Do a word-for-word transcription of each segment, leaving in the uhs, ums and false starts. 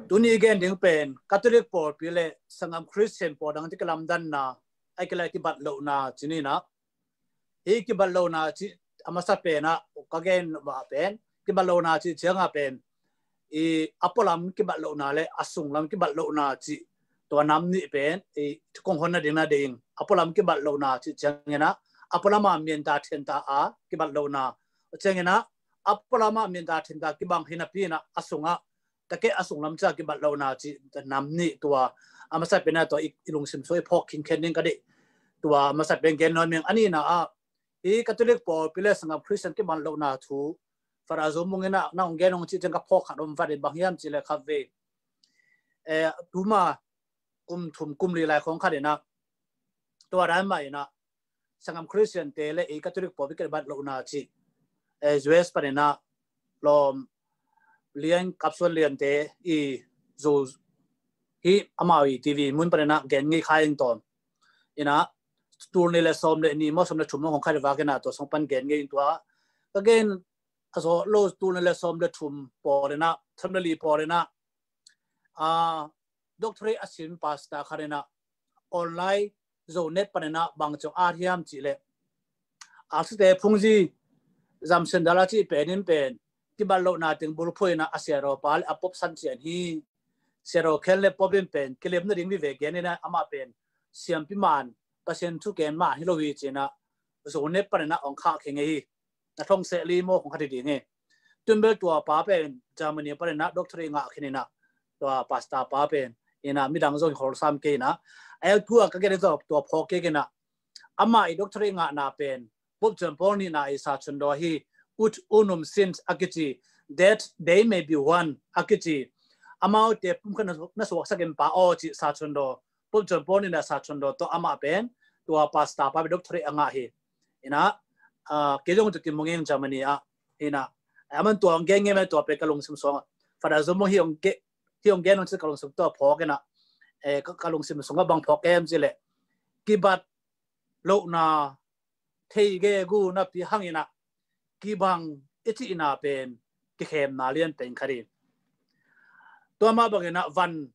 Tuni i gen ding pen Catholic pawlpi le sanggam Christian pawl dang te kilamdanna, a kile kibat lohna ci ni na. Hih kibat lohna cih a masa pen ah ka gen mah pen kibat lohna cih ciang ah pen i a pualam kibat lohna le a sunglam kibat lohna cih tua nam nih pen i kong honna ding na ding. A pualam kibat lohna cih ciangin ah a pualam ah mianta thenta a kibat lohna ciangin ah a pualam ah mianta thenta kibang hi napi in ah a sungah takeh a sunglam ca kibat lohna cih nam nih tua a masa pen ah tua i lungsim sung i phawk khinkhen ding ka deih. Tua a masa pen gen nuam ing. A nihna ah i Catholic pawlpi le sanggam Christian kibat lohna thu Father Zo Mung in ah na hong gen hong cih ciang ka phawk khat om vat in bang hiam cih le khat ve. Eh, tuma kum thum kum li lai khong khat in ah tua dan mah in ah sanggam Christian te le i Catholic pawlpi kibat lohna cih eh, U S panin ah lawm lian kapsuan lian te i Zo hi amau i T V mun panin ah gen ngei kha ing tawn. In ah tul nih le sawm le nih maw sawm le thum maw hong khat vak in ah tua sung pan gen ngei ing tua. Ka gen a zawh lo tul nih le sawm le thum pawl in ah sawm le li pawl in ah a doctorate a sim pastor khat in ah online Zonet panin ah bang ciang at hiam cih leh a site phungzi zam sendal a cih pen in pen kibat lohna teng bulphuh in ah a siaraw pa le a pop san cian hi. Siaraw khen le pop in pen kilemna ding vive gen in ah amah pen siampi man Pasian thu gen man hi lo hi ci in ah Zonet panin ah hong khah khe ngei hi. Na thong seh li maw hong khat hi ding hi. Tun bel tua pa pen Germany panin ah doctorate ngah khin in ah tua pastor pa pen in ah midang zong holsam kei in ah a tua ka gen tua phawk kei in ah amah i doctorate ngahna pen Pope John Paul nihna i sachundaw hi. Ut unum sint a kici, that they may be one a kici. Amaute pumkhat na suaksak in pa aw cih sachundaw Pope John Paul nihna sachundaw tawh amah pen tua pastor pa pen doctorate a ngah hi. In ah kei zong tua kimu ing Germany ah. In ah aman tua hong gen ngei mah tua pen ka lungsim sung ah Father Zo Mung hi hong gen hong cih ka lungsim tua phawk in ah ka lungsim sung ah bang phawk em cih leh kibat lohna thei gegu napi hang in ah kibang i cihna pen kikhemna lian pen khat hi. Tua mah bangin ah van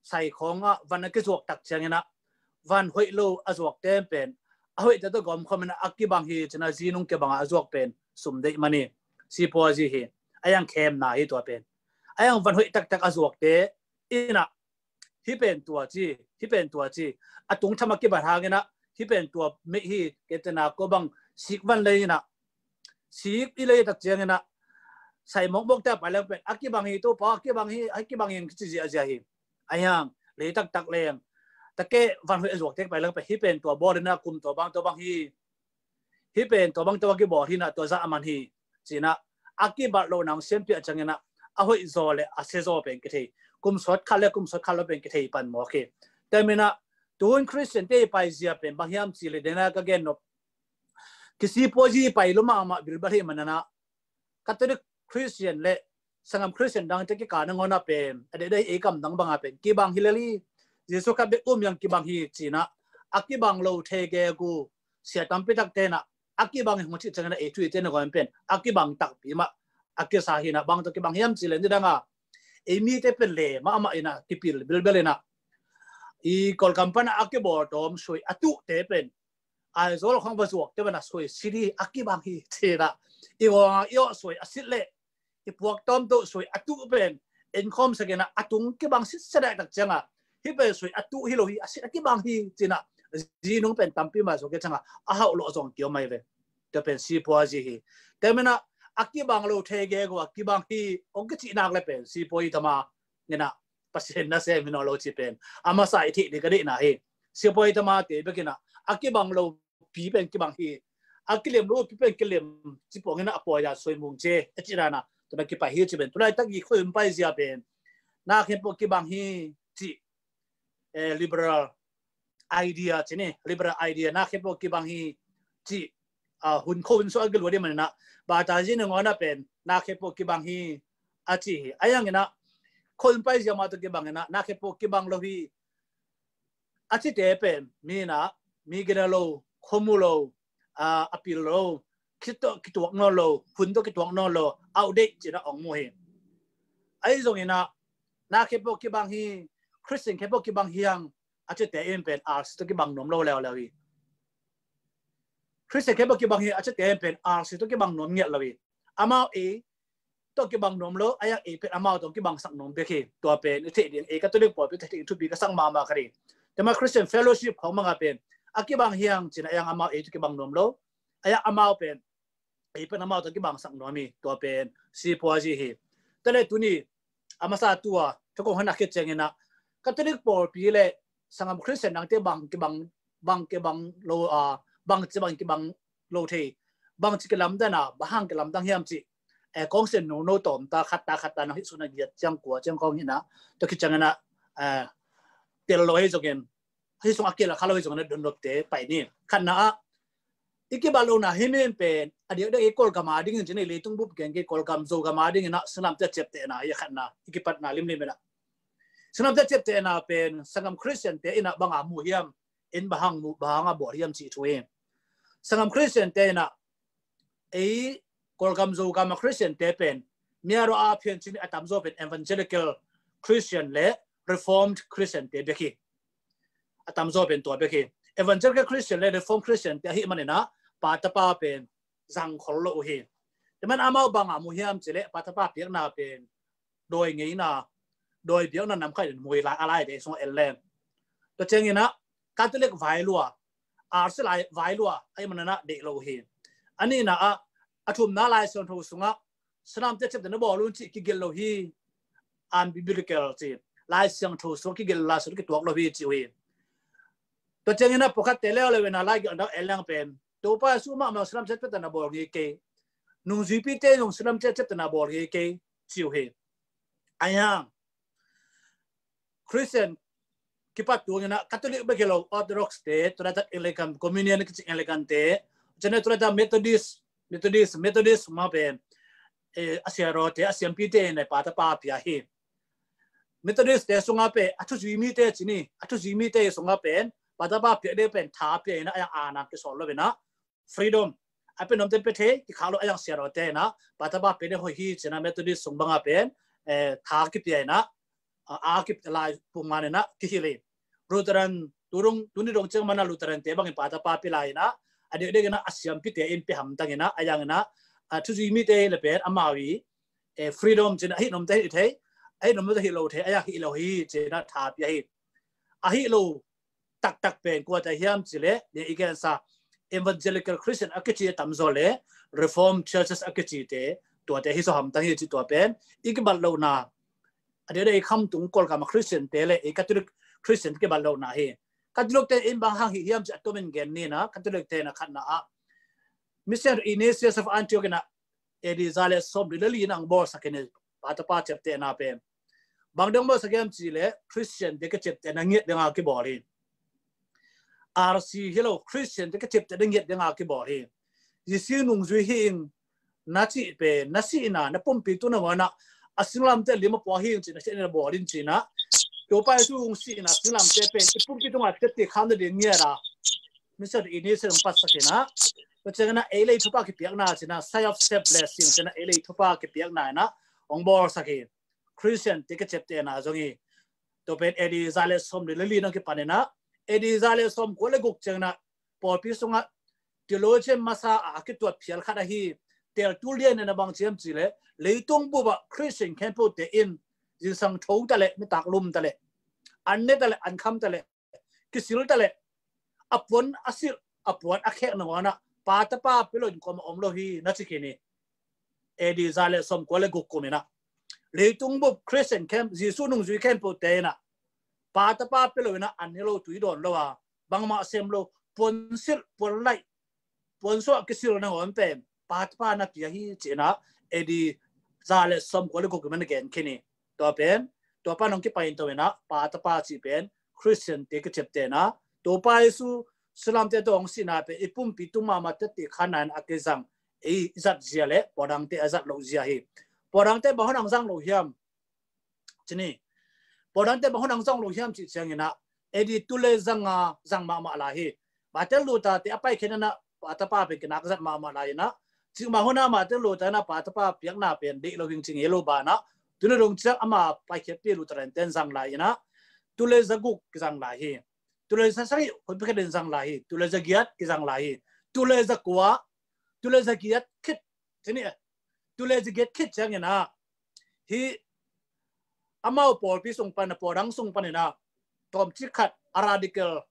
sai khawng ah van a kizuak tak ciangin ah van hoih lo a zuak te pen a hoih te tawh gawm khawm in ah a kibang hi ci in ah zinung kibang ah a zuak pen sum deih man hi. Sipua zi hi a yang khemna hi tua pen a yang van hoih taktak a zuak te in ah hih pen tua ci, hih pen tua ci. A tung tham a kibat hangin ah hih pen tua meih hi. Kei tena ko bang sik van lei in ah sik i lei tak ciangin ah sai mawkmawk te a pai leng pen a kibang hi, Topa a kibang hi, a kibang hi ci ziahziah hi. A hiang lei taktak leng takeh van hoih a zuak te pai leng pen hih pen tua bawl in ah kum tua bang tua bang hi. Hih pen tua bang tua kibawl hi in ah tua zah a man hi. Ci in ah a kibat lohna hong siampiak ciangin ah a hoih zaw le a sia zaw pen kithei, kum sawt khat le kum sawt khat lo pen kithei pan mawk hi. Tua manin ah tuhun Christian te i paizia pen bang hiam cih leh dena ka gen nop kisipua zi pai lo mahmah bilbel hi. Manin ah Catholic Christian le sanggam Christian dang te kikal nangawn ah pen a dehdeh ei kam dang bang ah pen kibang hi lel hi. Jesu Khazih bek um yang kibang hi ci in ah a kibang lo thei gegu sia tampi tak te in ah a kibang hi hong cih ciangin ah ei thu i te nangawn pen a kibang takpi mah a kisa hi in ah bang tawh kibang hiam cih leh nidang ah ei mite pen le mahmah in ah kipil bilbel in ah i Kawlgam pan ah a kibawl tawm suai a tuh te pen Aizawl khawng va zuak te pen ah suai sit hi, a kibang hi ci in ah i ngawng ah i awh suai a sit leh i puak tawm tawh suai a tuh pen enkhawm sak in ah a tung kibang sit sia dai tak ciang ah hih pen suai a tuh hi lo hi, a sit a kibang hi ci in ah zinung pen tampi mah zuak ciang ah a hauh lawh zong kiom mai ve. Tua pen sipua zi hi. Tua manin ah a kibang lo thei gegu a kibang hi hong kicih nak le pen sipua i tama ngen ah Pasian nasem hi nawn lo ci pen a masa i theih ding ka deihna hi. Sipua i tama te bek in ah a kibang lo pi pen kibang hi, a kilem lo pi pen kilem ci pawng in ah a pawi dan suai mung ce a ci dan ah tua na kipai hi ci pen. Tulaitak i khuahun paizia pen na khempeuh kibang hi ci, eh, liberal idea ci ni, liberal idea na khempeuh kibang hi ci. Ah, hun khuahun sung a kilua ding manin ah baptize nangawn ah pen na khempeuh kibang hi a ci hi. A hiang in ah khuahun paizia mah tawh kibang in ah na khempeuh kibang lo hi a cite pen mi in ah mi gina lo, khuamu lo, ah, a pil lo, khit tawh kituak nawn lo, hun tawh kituak nawn lo, outdate ci in ah hong mu hi. Ahi zongin ah na khempeuh kibang hi, Christian khempeuh kibang hi hang a cite in pen R C tawh kibang nuam lo leuleu hi. Christian khempeuh kibang hi a cite in pen R C tawh kibang nuam ngiat lo hi. Amau ei tawh kibang nuam lo, a yang ei pen amau tawh kibangsak nuam bek hi. Tua pen i theih ding, ei Catholic pawlpi theih ding thupi ka sak mahmah ka hi. Tua mah Christian Fellowship khawng mah a pen a kibang hi hang cin a yang amau ei tawh kibang nuam lo, a yang amau pen ei pen amau tawh kibangsak nuam hi. Tua pen sipuazi hi. Tua leh tuni a masa tua thu kong hana khit ciangin ah Catholic pawlpi leh sanggam Christian dangte bang kibang, bang kibang lo, ah, bangci bang kibang lo thei, bangci kilamdan a, bang hang kilamdang hiam cih, eh, kong sian nono tawm ta, khat ta khat ta nang hih sung a giat ciang kua ciang kong hi na, tua khit ciangin ah, eh, tel lo hi zongin, hih sung a kila kha lo hi zongin a donnopte pai ni. Khatna ah i kibat lohna hi min pen a diakdiak i Kawlgam a dingin cin, i leitung bup gen kei, Kawlgam Zogam a dingin ah singlamteh ciaptehna hi a khatna, i kipatna limlim in ah. Singlamteh ciaptehna pen sanggam Christian te in ah bang a mu hiam, in bang hang mu, bang hang a bawl hiam cih thu hi. Sanggam Christian te in ah ei Kawlgam Zogam a Christian te pen miaro a phian cin a tamzaw pen Evangelical Christian leh Reformed Christian te bek hi. A tamzaw pen tua bek hi. Evangelical Christian leh Reformed Christian te ahih manin ah pa tapa pen zang khol lo uh hi. Tua man amau bang a mu hiam cih leh pa tapa piakna pen dawi ngeina, dawi biakna nam khat in mu hi lai, a laite sung a en leng. Tua ciangin ah Catholic vailua, R C lai vailua ahih manin ah deih lo uh hi. A nihna ah, a thumna Lai Siangtho sungah singlamteh ciaptehna bawl un cih kigelh lo hi. Unbiblical ci. Lai Siangtho sungah kigelh, Lai Siangtho kituak lo hi ci uh hi. Tua ciangin ah pawlkhatte leuleu in ah lai gelhna en leng pen Topa Jesu mahmah singlamteh ciaptehna bawl ngei kei, nungzuipite zong singlamteh ciaptehna bawl ngei kei ci uh hi. Ahi hang Christian kipat tung in ah Catholic bek hi lo, Orthodox te, tua laitak Anglican, Communion kici Anglican te, tua laitak Methodist, Methodist, Methodist mah pen, eh, a siarawte, a siampite in ah pa tapa pia hi. Methodist te sungah pen a thuzui mite ci ni, a thuzui mite sungah pen pa tapa piak ding pen tha pia in ah, a yang aana kisawl lo in ah freedom a pia nuamte pia thei, kikhak lo a yang siarawte in ah pa tapa piak ding hoih hi ci in ah Methodist sung bangah pen, eh, tha kipia in ah, a, a kip lai pum man in ah kihilh hi. Lutheran, tu dong, tuni dong ciang man ah Lutheran te bangin pa tapa pia lai in ah, a diakdiak in ah a siampite in pia hamtang in ah, a yang in ah, a thuzui mite leh pen amau i, eh, freedom ci in ah, a hih nuamte hih thei, a hih nuamte hih lo thei, a yang hih lo hi ci in ah tha pia hi. A hih lo taktak pen kuate hiam cih leh, i gensa Evangelical Christian a kici a tamzaw leh Reformed Churches a kicite, tuate hi zaw hamtang hi ci. Tua pen i kibat lohna, a diakdiak i khamtung Kawlgam a Christian te leh i Catholic Christian kibat lohna hi. Catholic te in bang hang hi hiam cih a tomin gen ni in ah, Catholic te in ah khatna ah Misiangtho Ignatius of Antioch in ah A D za leh sawmli leh li in ah hong bawlsak hi in, pa tapa ciaptehna pen. Bang ding hong bawlsak hiam cih leh Christian te kiciaptehna ngiat ding a kibawl hi. R C hi lo, Christian te kiciaptehna ngiat ding a kibawl hi. Jesu nungzui hi ing na cih pen, na sihna, na pumpi tung nangawn ah a singlamteh lim a pua hi ing ci in, na sihna bawl in ci in ah, Topa Jesu hong sihna singlamteh pen i pumpi tungah teci kham nading ngiat a Misiangtho Ignatius in hong patsak hi in ah. Tua ciangin ah ei leh ei thupha kipiakna ci in ah, sign of self blessing ci in ah, ei leh ei thupha kipiakna in ah hong bawlsak hi. Christian te kiciaptehna zong hi. Tua pen A D za leh sawmli leh li in ah kipan in ah, A D za leh sawmkua leh guk ciangin ah pawlpi sungah theologian masa a kituat phial khat ahi, tel tul lian in ah bang ci hiam cih leh, leitung bup ah Christian khempeuh te in zingsang tho ta leh, nitak lum ta leh, an ne ta leh, an kham ta leh, kisil ta leh, a puan a silh, a puan a khek nangawn ah pa tapa pia lo in kuamah om lo hi, na ci khin hi. A D za leh sawmkua leh guk kum in ah leitung bup Christian khempeuh, Jesu nungzui khempeuh te in ah pa tapa pia lo in ah an ne lo, tui dawn lo a, bangmah sem lo, puan silh, puan laih, puan suah kisil nangawn pen pa tapa na pia hi ci in ah, A D za leh sawmkua leh guk kum in ah gen khin hi. Tua pen, tua pan hong kipaito in ah pa tapa cih pen Christian te kiciaptehna, Topa Jesu singlamteh tawh hong sihna pen i pumpi tung mahmah teci khan in ah a kizang, i zat zia leh pawldangte a zat loh zia hi. Pawldangte bang hun hong zang lo hiam ci ni. Pawldangte bang hun hong zang lo hiam cih ciangin ah, A D tul leh za nga zang mahmah lai hi. Martin Luther te a pai khin in ah pa tapa pen kinak zat mahmah lai in ah, cikmah hun ah Martin Luther in ah pa tapa piakna pen deih lo hi ing ci ngei lo banah, Tuni dong ciang ama paikhiatpi Lutheran ten zang lai inah, tul le za guk kizang lai hi. Tul le za sagih hoih pakhat in zang lai hi. Tul le za giat kizang lai hi. Tul le za kua, tul le za giat khit, cini, tul le za giat khit ciang inah, hi amau pawlpi sung pan, pawldang sung pan inah, tawmcik khat a radical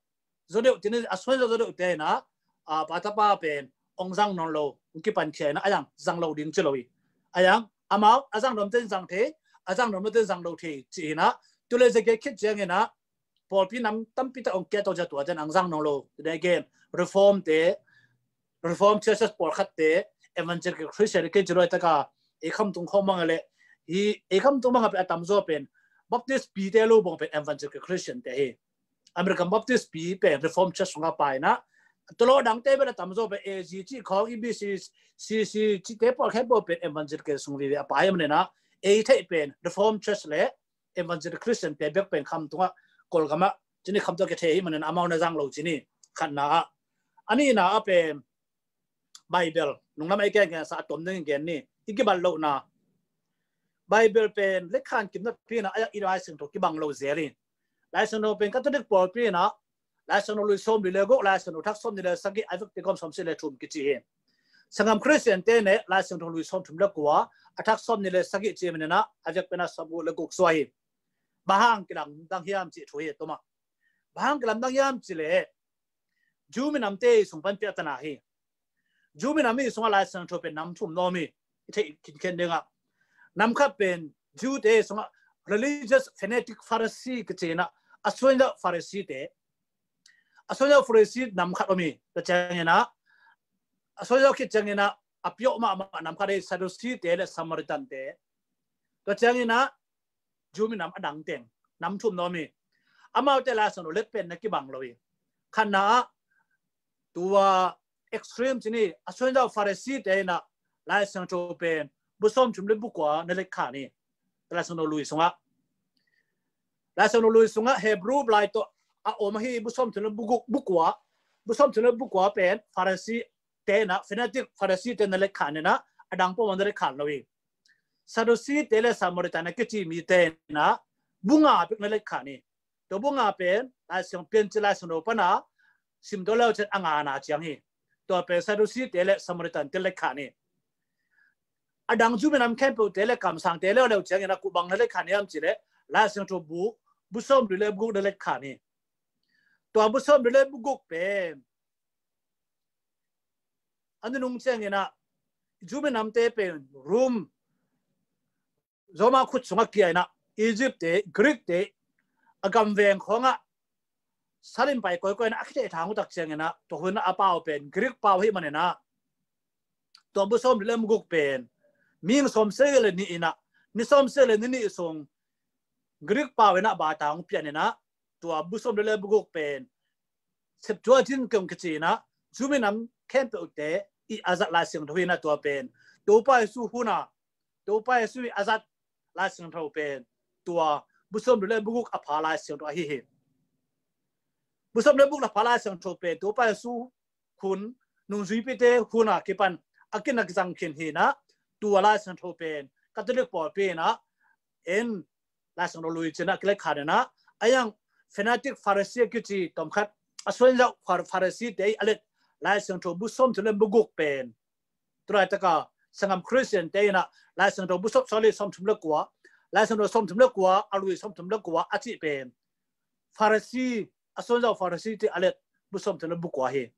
zaw deuh, cini a suan zaw zaw deuh te inah, a, pa tapa pen ong zang nawn lo, ong kipan khia inah, a yang zang lo ding ci lo hi. A yang amau a zang nuam ten zang thei, a zang nuam lo ten zang lo thei ci inah, tul le za giat khit ciang inah, pawlpi nam tampi tak ong kia to cia tua ten ang zang nawn lo. Then again, reform te, reform churches pawlkhat te, evangelical Christian kei ci luai taka, ei khamtung khawng bang a le, hi ei khamtung bang a pen a tamzaw pen Baptist pi te lo bang pen evangelical Christian te hi. American Baptist pi pen reform church sung a pai inah, tulaw dang te pen a tamzaw pen A G ci khawng, E B C, C C ci te pawlkhat pawh pen evangelical sung vive a pai a manina, ei theih pen reform church le evangelical Christian te bek pen khamtungah, Kawlgamah cini khamtung a kithei hi manin amau na zang lo cini, khatna ah. A nihna ah pen Bible, nunglam ei gen gen sa a tom ding gen ni, i kibat lohna. Bible pen lekhan kimna pina a yak i Lai Siangtho kibang lo zel hi. Lai Siangtho pen Catholic pawlpi inah, Lai Siangtho lui sawm li le guk, Lai Siangtho thak sawm ni le sagih, a vekpi gawm sawm si le thum kici hi. Sanggam Christian te ne Lai Siangtho lui sawm thum le kua, a thak sawm ni le sagih ci maninah, a vekpi inah sawm guk le guk suah hi. Bang hang kilamdang hiam ci thu hi tuma. Bang hang kilamdang hiam ci le, Jew minamte sung pan piahtana hi. Jew minam i sungah Lai Siangtho pen nam thum na om hi. I theih khinkhen dingah, nam khat pen Jew te sungah religious fanatic Pharisee kici inah, a suanzauh Pharisee te, a suanzauh Pharisee nam khat om hi. Tua ciang inah, a suanzauh khit ciang inah, a piawh mahmah nam khat hi Sadducee te le Samaritan te. Tua ciang inah, Jew minam a dang teng nam thum na om hi. Amaute Lai Siangtho let pen na kibang lo hi. Khatna ah, tua extreme cini, a suanzauh Pharisee te inah Lai Siangtho pen bu sawm thum le bu kua na let khan hi. Lai Siangtho lui sungah, Lai Siangtho lui sungah Hebrew lai tawh a om ahi bu sawm thum le bu guk, bu kua, bu sawm thum le bu kua pen Pharisee te inah, fanatic Pharisee te na let khan inah, a dang pawh na let khan lo hi. Sadducee te le Samaritan a kici mite inah, bu nga bek na let khan hi. Tua bu nga pen Lai Siang, Piancil Lai Siangtho pana sim to leu ciang a ngana ciang hi. Tua pen Sadducee te le Samaritan te let khan hi. A dang Jew minam khempeuh te le kamsang te leuleu ciang inah ku bang na let khan hiam ci le, Lai Siangtho bu, bu sawm li le bu guk na let khan hi. Tua bu sawm li le bu guk pen a nunung ciang inah, Jew minamte pen Rome, Roma khut sungah kia inah, Egypt te, Greek te, a gamveng khawngah salim pai kawikawi inah, a khiteh thang uh tak ciang inah, tua hun a pau pen Greek pau hi maninah, tua bu sawm li le bu guk pen mihing sawm sia le nih inah, ni sawm sia le ni nih sung Greek pau inah bata ong pian inah, tua bu sawm li le bu guk pen Septuagint kong kici inah, Jew minam khempeuh te i a zat Lai Siangtho hi inah, tua pen Topa Jesu huna, Topa Jesu i a zat Lai Siangtho pen tua bu sawm li le bu guk a pha Lai Siangtho ahi hi. Bu sawm li le bu guk a pha Lai Siangtho pen Topa Jesu hun, nungzuipite huna kipan a kin a kizang khin hi inah, tua Lai Siangtho pen Catholic pawlpi inah, en Lai Siangtho lui ci inah kilet khan inah, a yang fanatic Pharisee a kici tawmkhat, a suanzauh Phar-, Pharisee te a let Lai Siangtho bu sawm thum le bu guk pen, tulaitaka sanggam Christian te inah Lai Siangtho bu sawm, sorry, sawm thum le kua, Lai Siangtho sawm thum le kua, a lui sawm thum le kua a cih pen Pharisee, a suanzauh Pharisee te a let bu sawm thum le bu kua hi.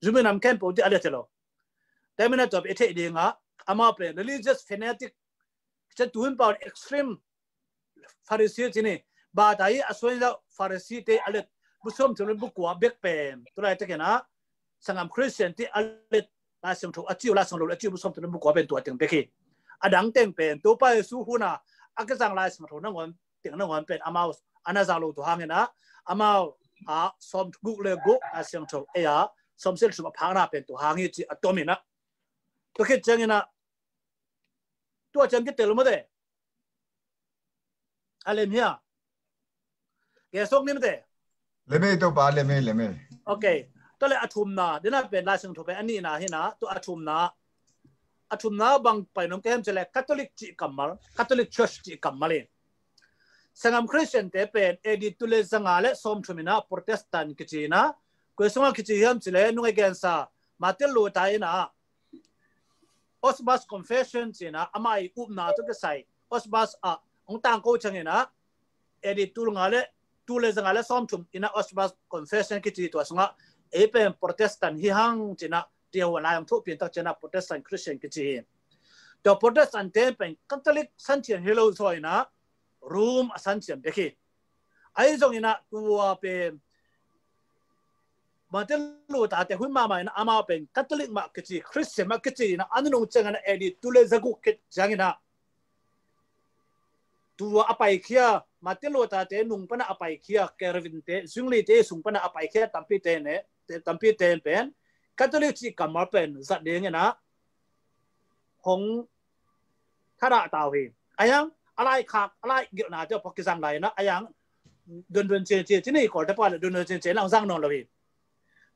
Jew minam khempeuh te a let hi lo. Tua manin tua pen i theih dingah, amau pen religious fanatic, cian tuhun pau extreme Pharisee cini, bata i a suanzauh Pharisee te a let bu sawm thum le bu kua bek pen, tulaitakin ah sanggam Christian te a let Lai Siangtho a ci uh, Lai Siangtho a ci uh bu sawm thum le bu kua pen tua teng bek hi. A dang teng pen Topa Jesu huna a kizang Lai Siangtho nangawn teng nangawn pen amau a na zang lo, tua hangin ah amau a sawm guk le guk Lai Siangtho ei a sawm sia le thum a phakna pen tua hang hi ci a tom in ah. Tua khit ciangin ah tua ciang kitel mate. A lem hia? Ke sok ni mate. Lem ei, Topa, lem ei, lem ei. Ok. Tua le a thumna, dena pen Lai Siangtho pen a nihna hi na, tua a thumna. a thumna bang pai nuam ka hiam cih leh Catholic cih kammal, Catholic Church cih kammal hi. Sanggam Christian te pen A D tul le zanga le sawmthum in ah Protestant kici in ah, koi sungah kici hiam cih leh nung a gensa Martin Luther in ah Augsburg Confession ci in ah amah i upna tawh kisai Augsburg ah hong tangko ciangin ah A D tul nga le tul le zanga le sawmthum in ah Augsburg Confession kici, tua sungah ei pen Protestant hi hang ci in ah tia hua lai hong thuh pian tak ciangin ah Protestant Christian kici hi. Tua Protestant te pen Catholic san thian hi lo zaw in ah Rome a san thian bek hi. Ahi zongin ah tua pen Martin Luther te hun mahmah in ah amau pen Catholic mah kici, Christian mah kici in ah a nunung ciangin ah A D tul le zaguk khit ciangin ah tua a paikhia, Martin Luther te nung pan a paikhia, Calvin te, Zwingli te sung pan a paikhia tampi te ne, te, tampi te pen Catholic cih kammal pen zat dingin ah hong thadah ta uh hi. A yang a lai khak, a lai gelhna te pok kizang lai in ah a yang duanduan ciancia ci ni, Kawlte pau le duanduan ciancia in ah hong zang nawn lo hi.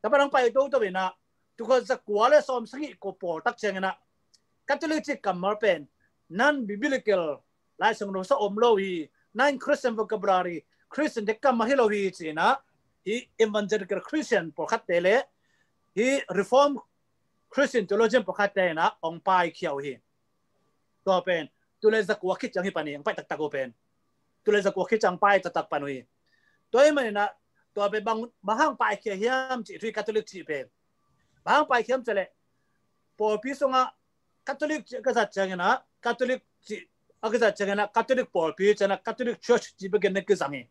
Tua pan hong pai toto in ah tul khat zakua le sawmsagih kua pawl tak ciangin ah Catholic cih kammal pen non-biblical, Lai Siangtho sung om lo hi, non-Christian vocabulary, Christian te kammal hi lo hi ci in ah hih Evangelical Christian pawlkhat te le hih Reformed Christian theologian pawlkhat te in ah hong paikhia uh hi. Tua pen tul le zakua khit ciang hi pan hi, hong pai taktak uh pen tul le zakua khit ciang pai taktak pan uh hi. Tua ahih manin ah tua pen bang, bang hang paikhia hiam cih, thu Catholic cih pen bang hang paikhia hiam cih leh pawlpi sungah Catholic cih a kizat ciangin ah Catholic cih a kizat ciangin ah Catholic pawlpi ciangin ah Catholic Church cih bekin na kizang hi.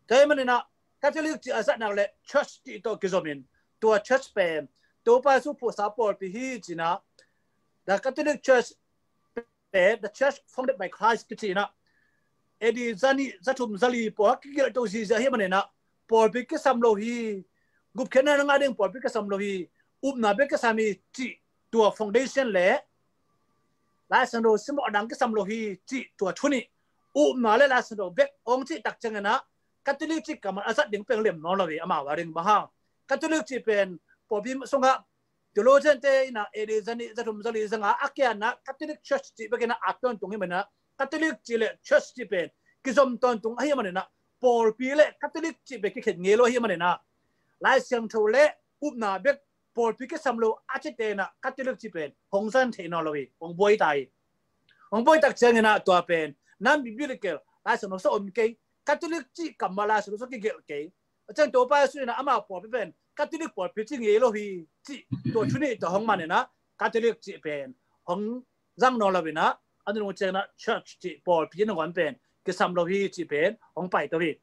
Tua ahih manin ah Catholic cih a zatnak le Church cih tawh kizom in tua Church pen Topa Jesu phuhsa pawlpi hi ci in ah the Catholic Church pen the Church founded by Christ kici in ah A D zanih, zathum, zali pawl kigelh to zihziah hi manin ah pawlpi kisam lo hi, gupkhiatna na ngah ding pawlpi kisam lo hi, upna bek kisam hi cih tua foundation le Lai Siangtho simmawh a dang kisam lo hi cih tua thu nih, upna le Lai Siangtho bek hong cih tak ciangin ah Catholic cih kammal a zat ding pen lem nawn lo hi. Amau a ding bang hang, Catholic cih pen pawlpi sungah theologian te in ah A D zanih, zathum, zali, zanga a kian ah Catholic Church cih bekin ah at tawntung hi manin ah Catholic cih le Church cih pen kizom tawntung ahih manin ah pawlpi le Catholic cih pen kikhen ngei lo ahih manin ah Lai Siangtho le upna bek pawlpi kisam lo a cite in ah Catholic cih pen hong zang thei nawn lo hi, hong buai ta hi. Hong buai tak ciangin ah tua pen non-biblical, Lai Siangtho sung om kei, Catholic cih kammal Lai Siangtho sung kigelh kei. A ciang Topa Jesu in ah amau pawlpi pen Catholic pawlpi ci ngei lo hi cih tua thu nih tua hong man in ah Catholic cih pen hong zang nawn lo in ah a nunung ciangin ah Church cih pawlpi nangawn pen kisam lo hi cih pen hong pai to hi.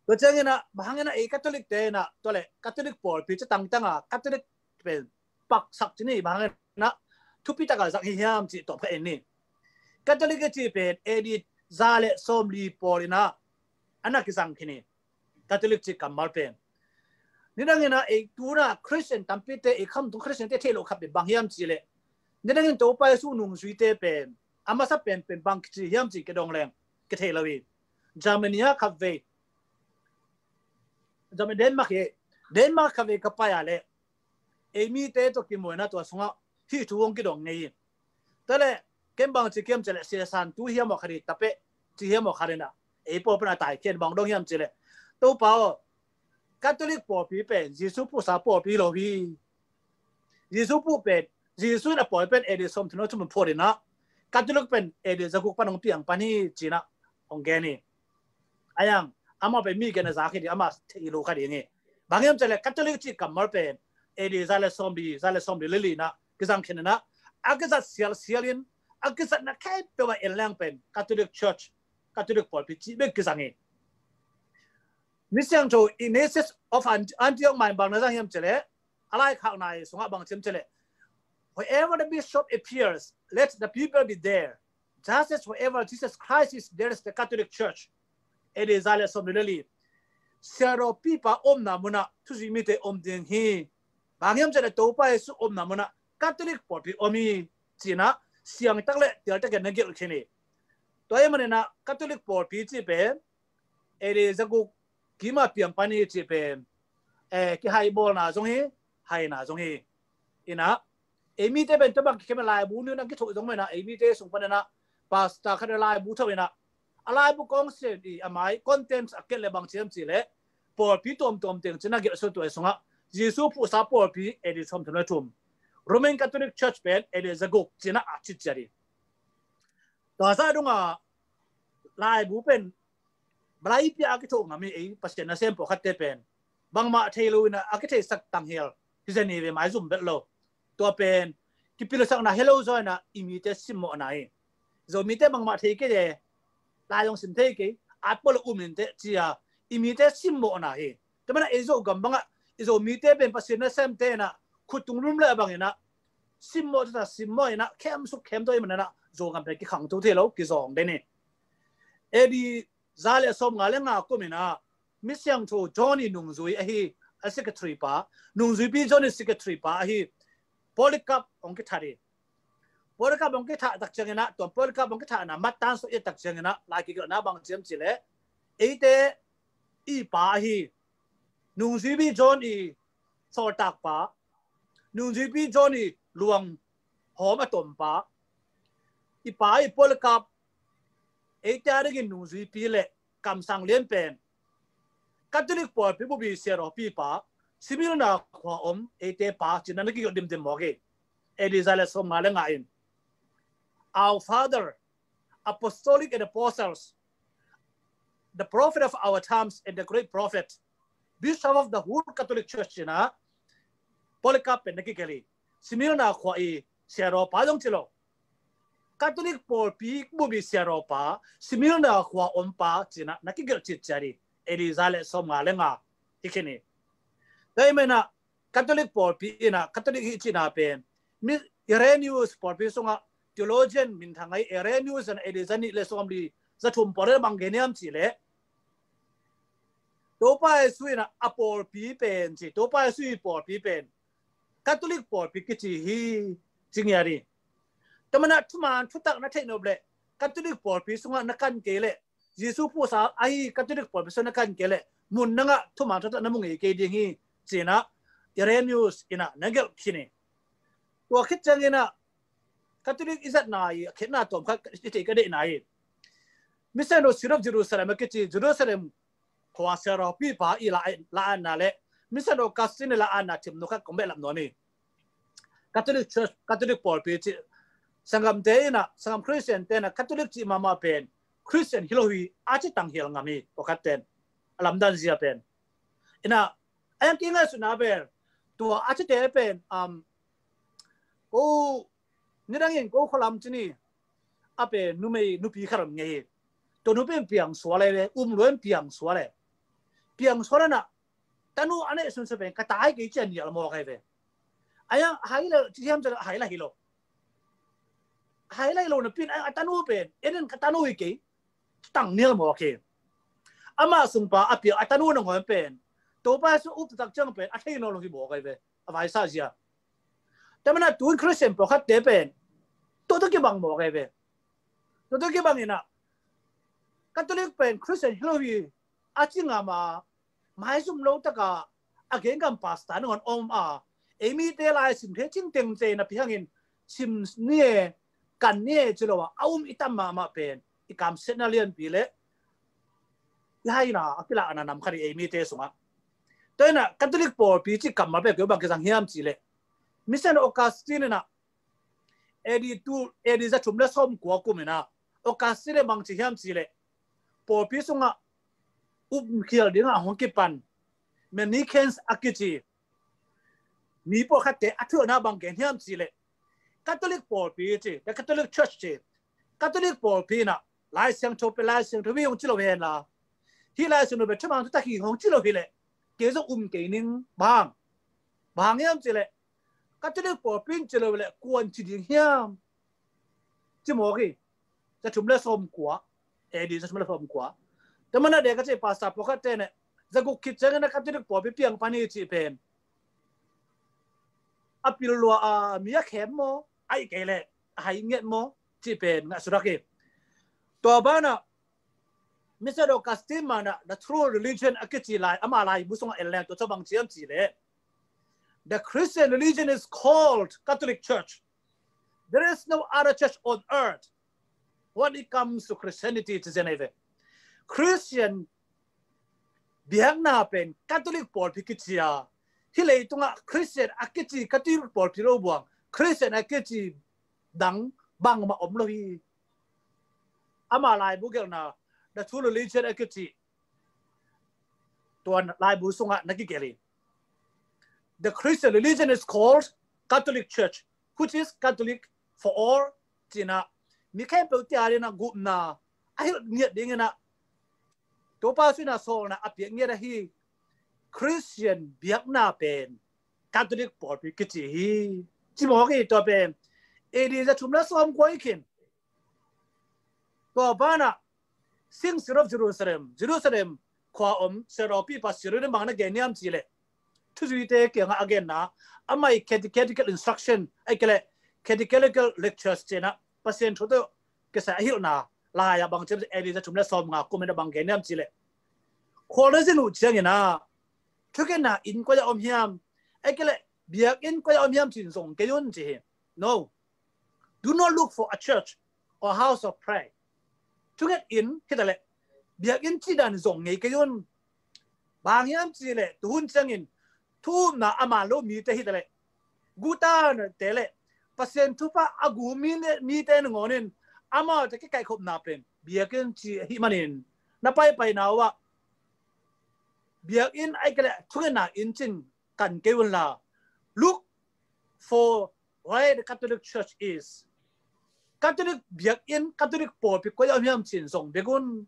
Tua ciangin ah bang hangin ah ei Catholic te in ah tua le Catholic pawlpi ci tangtang a Catholic pen paksak ci ni, bang hangin ah thupi tak a zak hi hiam cih tawp kha en ni. Catholic a cih pen A D za le sawmli pawl in ah a na kizang khin hi. Catholic cih kammal pen nidangin ah ei tu in ah Christian tampi te, ei khamtung Christian te theih loh khat pen bang hiam cih leh nidangin Topa Jesu nungzuite pen a masa pen pen bang kici hiam cih kidong leng kithei lo hi. Germany ah khatvei, Germany, Denmark hi, Denmark khatvei ka pai a leh ei mite tawh kimu in ah tua sungah hih thu hong kidong ngei hi. Tua le ken bang ci hiam cih leh, Sia San tu hiam aw kha ding, tapeh ci hiam aw kha ding in ah ei pawl pan a taikhia in bang dong hiam cih leh, Topa aw, Catholic pawlpi pen Jesu phuhsa pawlpi lo hi. Jesu phuh pen, Jesu in a pawlpi pen A D sawmthum le thum phuah in ah Catholic pen A D zaguk pan hong piang pan hi ci in ah hong gen hi. A yang amah pen mi gen a za khin hi, amah thei lo kha ding hi. Bang hiam cih leh Catholic cih kammal pen A D za le sawmli, za le sawmli le li in ah kizang khin in ah a kizat sialsial in a kizatna khempeuh ah en leng pen Catholic Church, Catholic pawlpi cih bek kizang hi. Mi siangtho Ignatius of Ant-, Antioch mah in bang na zang hiam cih leh, a laikhakna sungah bang ci hiam cih leh, wherever the bishop appears, let the people be there. Just as wherever Jesus Christ is, there is the Catholic Church. A D za le sawmli le li. Siangtho pipa omna mun ah thuzui mite om ding hi. Bang hiam cih leh Topa Jesu omna mun ah Catholic pawlpi om hi ci in ah siangtak le tialtak in na gelh khin hi. Tua ahih manin ah Catholic pawlpi cih pen A D zaguk kim a piang pan hi cih pen, eh, kihaibawlna zong hi, haina zong hi. In ah Ei mite pen tua bang kikhem a laibu ni nang kithoh zong mena, ei mite sung pan ena, pastor khat a laibu tho ena, a laibu kong sen i a mai content a ket le bang ciam ci le, pawlpi tuamtuam teng cina gelh so tua i sunga, Jesu phuhsa pawlpi A D sawm thum le thum, Roman Catholic Church pen A D zaguk cina a cit ciat i. Tua sa dunga laibu pen balai pia a kithoh ngam i ei Pasian nasem pawlkhatte pen bangmah thei lo ina a kitheisak tang hial hi zani ve, maizum bet lo. Tua pen kipilsakna helo zaw ina i mite simmawhna hi. Zomite bangmah thei kei de, lai zong sim thei kei, at pawh lo um in teh cia i mite simmawhna hi. Tua mana ei Zogam bangah i Zomite pen Pasian nasemte ina khut tung lum le bang ina simmawh tata simmawh ina khem suk khem tawh i man ina Zogam pen kikhang tu thei lo, kizawng den hi. A D za le sawm nga le nga kum ina misiangtho John i nungzui ahi a secretary pa, nungzuipi John i secretary pa ahi Polycarp hong kithat hi. Polycarp hong kithat tak ciang ina, tua Polycarp hong kithahna mattan so i tak ciang ina lai kigelhna bang ciam ci le, eite i pa ahi nungzuipi John i sawltak pa, nungzuipi John i luang hawm a tom pa, i pa i Polycarp eite a dingin nungzuipi le kamsang lian pen Catholic pawlpi bupi siarawpi pa, Smyrna khua om eite pa cina na kigelh dimdim mawk hi. A D za le sawm nga le nga in Our Father, Apostolic and Apostles, the Prophet of our times and the great prophet, Bishop of the whole Catholic Church cina Polycarp pen na kigelh hi. Smyrna khua i siarawpa zong ci lo, Catholic pawlpi bupi siarawpa, Smyrna khua ompa cina na kigelh citciat hi. A D za le sawm nga le nga hi khin hi. Tua i mena Catholic pawlpi ina Catholic hi cina pen mi Irenaeus pawlpi sunga theologian minthang ahi Irenaeus in A D za nih le sawm li za thum pawl le bang gen hiam ci le, Topa Jesu ina a pawlpi pen ci, Topa Jesu i pawlpi pen Catholic pawlpi kici hi ci ngiat hi. Tua mana thuman thutak na theih nop le Catholic pawlpi sunga na kan kei le Jesu phuhsa ahi Catholic pawlpi sunga na kan kei le mun nangah thuman thutak na mu ngei kei ding hi cina Irenaeus ina na gelh khin hi. Tua khit ciang ina Catholic i zatna i a khetna tawm khat i theih ka deihna hi. Mission of City of Jerusalem a kici Jerusalem khua siarawpi pa i la la anna le Mission Augustine la anna thimnu khat kong behlap nuam hi. Catholic Church, Catholic pawlpi ci sanggamte ina, sanggam Christian te ina Catholic ci mahmah pen Christian hi lo hi a ci tang hial ngam hi. Pawlkhat ten a lamdan zia pen ina a yang ki ngaihsutna pen tua a cite pen um, ko nidangin ko khualam cini a pen numei nupi khat om ngei hi. Tua nupi in piang sual le um luen piang sual le piang sual le na tanu a neih sunsun pen ka tai kei cian nial mawk ahi ve. A yang hai le ci hiam cian hai la hi lo. Hai la hi lo na pin a tanu pen en in ka tanu hi kei tang nial mawk hi. Ama sungpa a piang a tanu na ngawm pen Topa Jesu up tak ciang pen a thei nawn lo hi mawk ahi ve. A vaisa zia. Tua mana tun Christian pawlkhatte pen tua tua kibang mawk ahi ve. Tua tua kibang ina Catholic pen Christian hi lo hi a ci ngam a maizum lo taka a genggam pastor nangawn om a ei mite lai sim thei cing tengte na pi hangin sim ni e kan ni e ci lo a a um i tam mahmah pen i kamsetna lianpi le i haina a kilahna nam khat i ei mite sungah. Tua ina Catholic pawlpi ci kammal pen kei bang kizang hiam ci le Mission Augustine ina A D tu A D za thum le sawm kua kum ina Augustine bang ci hiam ci le pawlpi sungah um khial dingah hong kipan Manicans a kici mi pawlkhatte a thuhna bang gen hiam ci le Catholic pawlpi ci, the Catholic Church ci, Catholic pawlpi ina Lai Siangtho pen Lai Siangtho hi hong ci lo hen la hi Lai Siangtho pen thuman thutak hi hong ci lo hi le kei zong um kei ning bang bang hiam ci le Catholic pawlpi in ci lo le kuan ci ding hiam ci mawk hi. Za thum le sawm kua A D za thum le sawm kua. Tua mana de ka ci pastor pawlkhatte ne za guk khit ciang ina Catholic pawlpi piang pan hi ci pen a pil lua a mi a khem maw a i kei le a hai nget maw ci pen ngah sudak hi. Tua bana Mister Augustine mana the true religion a kici lai ama lai bu sungah en leng tua ca bang ciam ci le The Christian religion is called Catholic Church. There is no other church on earth when it comes to Christianity, ci zen ahi ve. Christian biakna pen Catholic pawlpi kici a, hih leitungah Christian a kici Catholic pawlpi lo buang, Christian a kici dang bangmah om lo hi. Ama laibu gelhna, the true religion a kici, tua laibu sungah na kigelh hi. The Christian religion is called Catholic Church, which is Catholic for all, ci-in ah, mi khempeuh te adingin ah gupna a hilh ngiat dingin ah, Topa Jesu in ah sawlna a piak ngiat ahi Christian biakna pen Catholic pawlpi kici hi. Ci mawk hi. Tua pen A D za thum le sawmkua hi khin. Tua banah City of Jerusalem, Jerusalem khua om siahdawpipa Cyril in bang na gen hiam cih leh, thuzuite kiangah a genna, amah i catechetical instruction, ahih kei leh catechetical lectures, ci-in ah Pasian thu tawh kisai a hilhna lai-ah bang ci hiam cih leh, A D za thum le sawmnga kum in ah bang gen hiam cih leh, khual na zin uh ciangin ah thungetna inn koi ah om hiam, ahih kei leh biakinn koi ah om hiam ci-in zong kei un, ci hi. No. Do not look for a church or house of prayer. Thunget inn hi ta leh biakinn cih dan zong ngei kei un. Bang hiam cih leh tuhun ciangin thu upna a man lo mite hi ta leh, guhtate le Pasian thupha a gum mi le mite nangawnin amaute kikaihkhopna pen biakinn cih ahih manin, na paipaina uh ah biakinn ahih kei leh thungetna inn ci-in kan kei unla, look for where the Catholic Church is. Catholic biakinn, Catholic pawlpi koi ah om hiam ci-in zong bek un,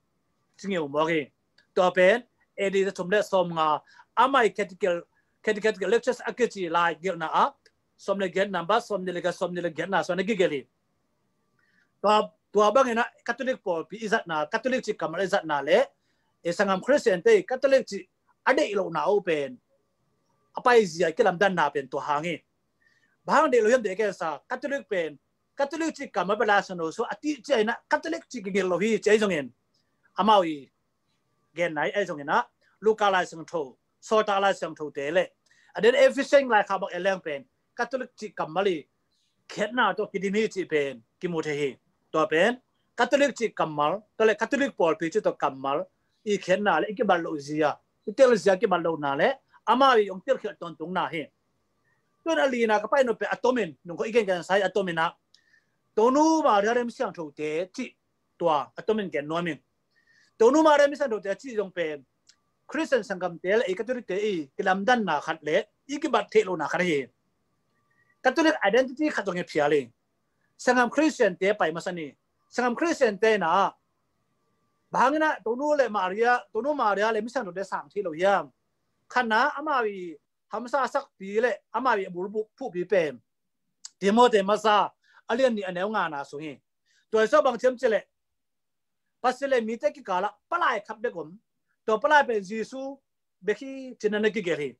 ci ngeu mawk hi. Tua pen A D za thum le sawmnga, amah i catechetical, catechetical lectures a kici lai gelhna ah sawm le giat, number sawmnih le giat, sawmnih le giatna sungah na kigelh hi. Tua, tua bangin ah Catholic pawlpi i zatna, Catholic cih kammal i zatna le i sanggam Christian te Catholic cih a deih lohna uh pen a paizia kilamdanna pen tua hang hi. Bang hang deih lo hiam, deih kei sa, Catholic pen, Catholic cih kammal pen Lai Siangtho sungah a tih ciangin ah Catholic cih kigelh lo hi, ci ahi zongin, amau i genna ahi zongin ah, Luka Lai Siangtho, Sawltak Lai Siangtho te le a den Ephesian laikhak bang en leng pen Catholic cih kammal i khiatna tawh kidim hi cih pen kimu thei hi. Tua pen Catholic cih kammal, tua le Catholic pawlpi cih tawh kammal i khiatna le i kibat loh zia, i tel zia kibat lohna le amau i hong telkhialh tawntungna hi. Tua a lina ka pai nop pen a tomin, nungkhawh i gengen sa hi, a tomin ah Tonu, Maria le Misiangthote cih, tua a tomin gen nuam ing. Tonu, Maria, Misiangthote a cih zong pen Christian sanggamte le ei Catholic te i kilamdanna khat le i kibat theih lohna khat ahi. Catholic identity khat zong hi phial hi. Sanggam Christian te pai masa ni. Sanggam Christian te na, bang hangin ah Tonu le Maria, Tonu Maria le Misiangthote sang thei lo hiam? Khatna, amau i hamsa sakpi le amau i a bulphuhpi pen Timothy masa a lian nih a neu ngana sung hi. Tua i sawh bang ci hiam cih leh, Pasian le mite kikalah palai khat bek om. Tua palai pen Jesu bek hi, ci-in na kigelh hi.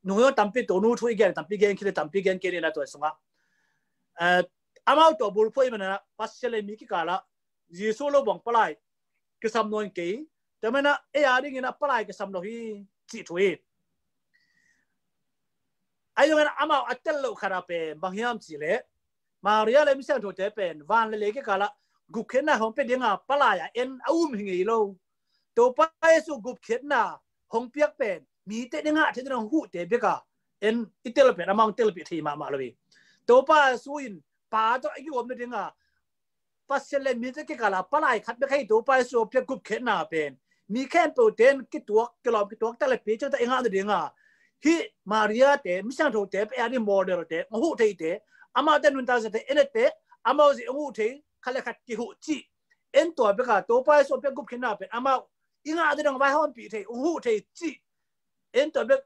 Nungzui tampi, Tonu thu i gen tampi gen khin le tampi gen kei ni na tua i sungah. Eh, amau tua bulphuh i manana Pasian le mi kikalah Jesu lo bang palai kisam nawn kei. Tua manin ah ei a dingin ah palai kisam lo hi, cih thu hi. Ahi zongin amau a tel loh khat a pen bang hiam cih leh, Maria le Misiangthote pen van le lei kikalah gupkhiatna hong pia dinga palai a en a um hi ngei lo. Topa Jesu gupkhiatna hong piak pen mite dingah thei ding hong huhte bek a en i tel pen amau hong telpih thei mahmah lo hi. Topa Jesu in Pa tawh i kigawmna dinga Pasian le mite kikalah palai khat bek hi. Topa Jesu a piak gupkhiatna pen mi khempeuh ten kituak, kilawm kituak tak le pi ciang tak i ngahna dinga hih Maria te, Misiangthote pen a ding model te, hong huh theite, amaute nuntak zate, en ette, amau zia hong huh thei, khat le khat kihuh cih. En tua bek a Topa Jesu a piak gupkhiatna pen amau i ngahna ding vaihawmpih thei, hong huh thei cih. En tua bek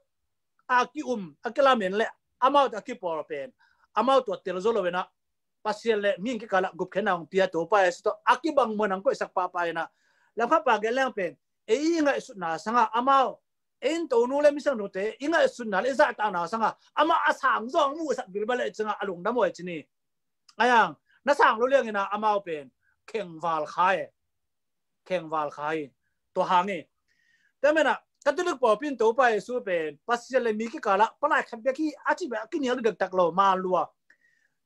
a ki-um, a kilamen le amau tawh a kipawl pen amau tua tel zo lo in ah Pasian le mi kikalah gupkhiatna hong pia Topa Jesu tawh a kibang muan hong koihsak pahpah in ah, lamkhatpa gen leng pen ei i ngaihsutna sangah amau, ei Tonu le Misiangthote i ngaihsutna le i zahtakna sangah amau a sang zong muhsak bilbel le cingah a lungdam uh hi ci ni. Ahi hang na sang lo liangin ah amau pen khengval kha e. Khengval kha hi. Tua hang hi. Tua manin ah Catholic pawlpi in Topa Jesu pen Pasian le mi kikalah palai khat bek hi a ci bek a kinial dektak lo, man lua.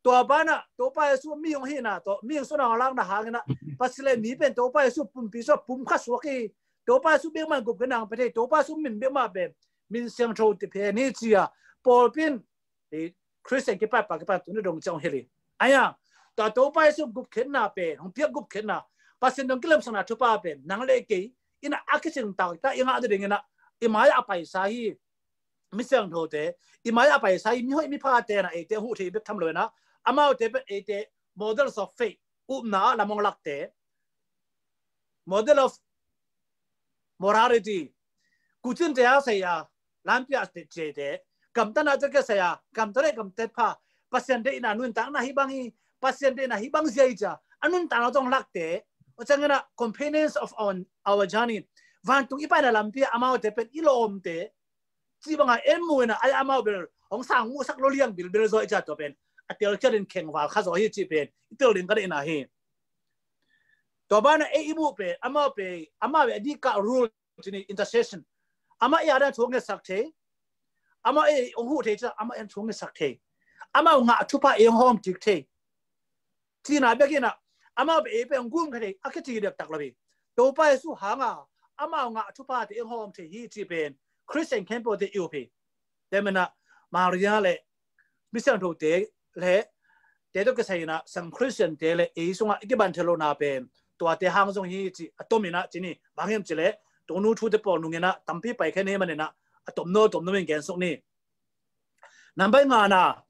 Tua banah Topa Jesu mihing hihna tawh mihing suahna lakna hangin ah Pasian le mi pen Topa Jesu pumpi suah pum khat suak hi. Topa Jesu bek mah in gupkhiatna pia thei, Topa Jesu min bek mah pen min siangtho ti pen hi ci-a pawlpi in Khristian kipat pa kipat tuni dong ciang heli. Aya, tua Topa Jesu gupkhiatna pen, hong piak gupkhiatna, Pasian dong kilemsakna thupha pen nang le kei in ah a kicing taktak i ngah dingin ah i mai-ah a paisa hi. Mi siangthote i mai-ah a paisa hi, mihoih miphate in ah eite huh thei bek tham lo in ah, amaute pen eite models of faith, upna ah lam hong lakte, model of morality, kucin te a saya, lampi a te, gamtatna te ke saya, gamtat e gamtat pha, Pasian deihna nuntakna hi bang hi, Pasian deihna hi bang zia hi ci-a a nuntakna tawh hong lakte, a ciangin ah companions of our, our journey, vantung i paina lampi ah amaute pen i lawmte, cih bangah en mu in ah, ai amau bel hong sang muhsak lo liang bilbel zaw i ci-a tua pen a telkhiat in khengval kha zaw hi cih pen i tel ding ka deihna hi. Tua banah ei i muh pen amau pen, amau pen a dikah rule ci ni, intercession. Amah i a dang thu ngetsak thei, amah ei hong huh thei ci-a amah ei thu ngetsak thei, amau ngah thupha ei hong hawm kik thei. Cihna bek in ah amau pen ei pen hong gum kha thei a kici dektak lo hi. Topa Jesu hanga amau ngah thuphate ei hong hawm thei hi cih pen Khristian khempeuhte i up hi. Tua manin ah Maria le mi siangthote le te tawh kisai in ah sang Khristiante le ei sungah i kiban thei lohna pen tuate hang zong hi cih a tom in ah ci ni. Bang hiam cih leh tunu thute pawl nung in ah tampi pai khen hi manin ah a tomno tomno in gen suk ni. Nambai ngana,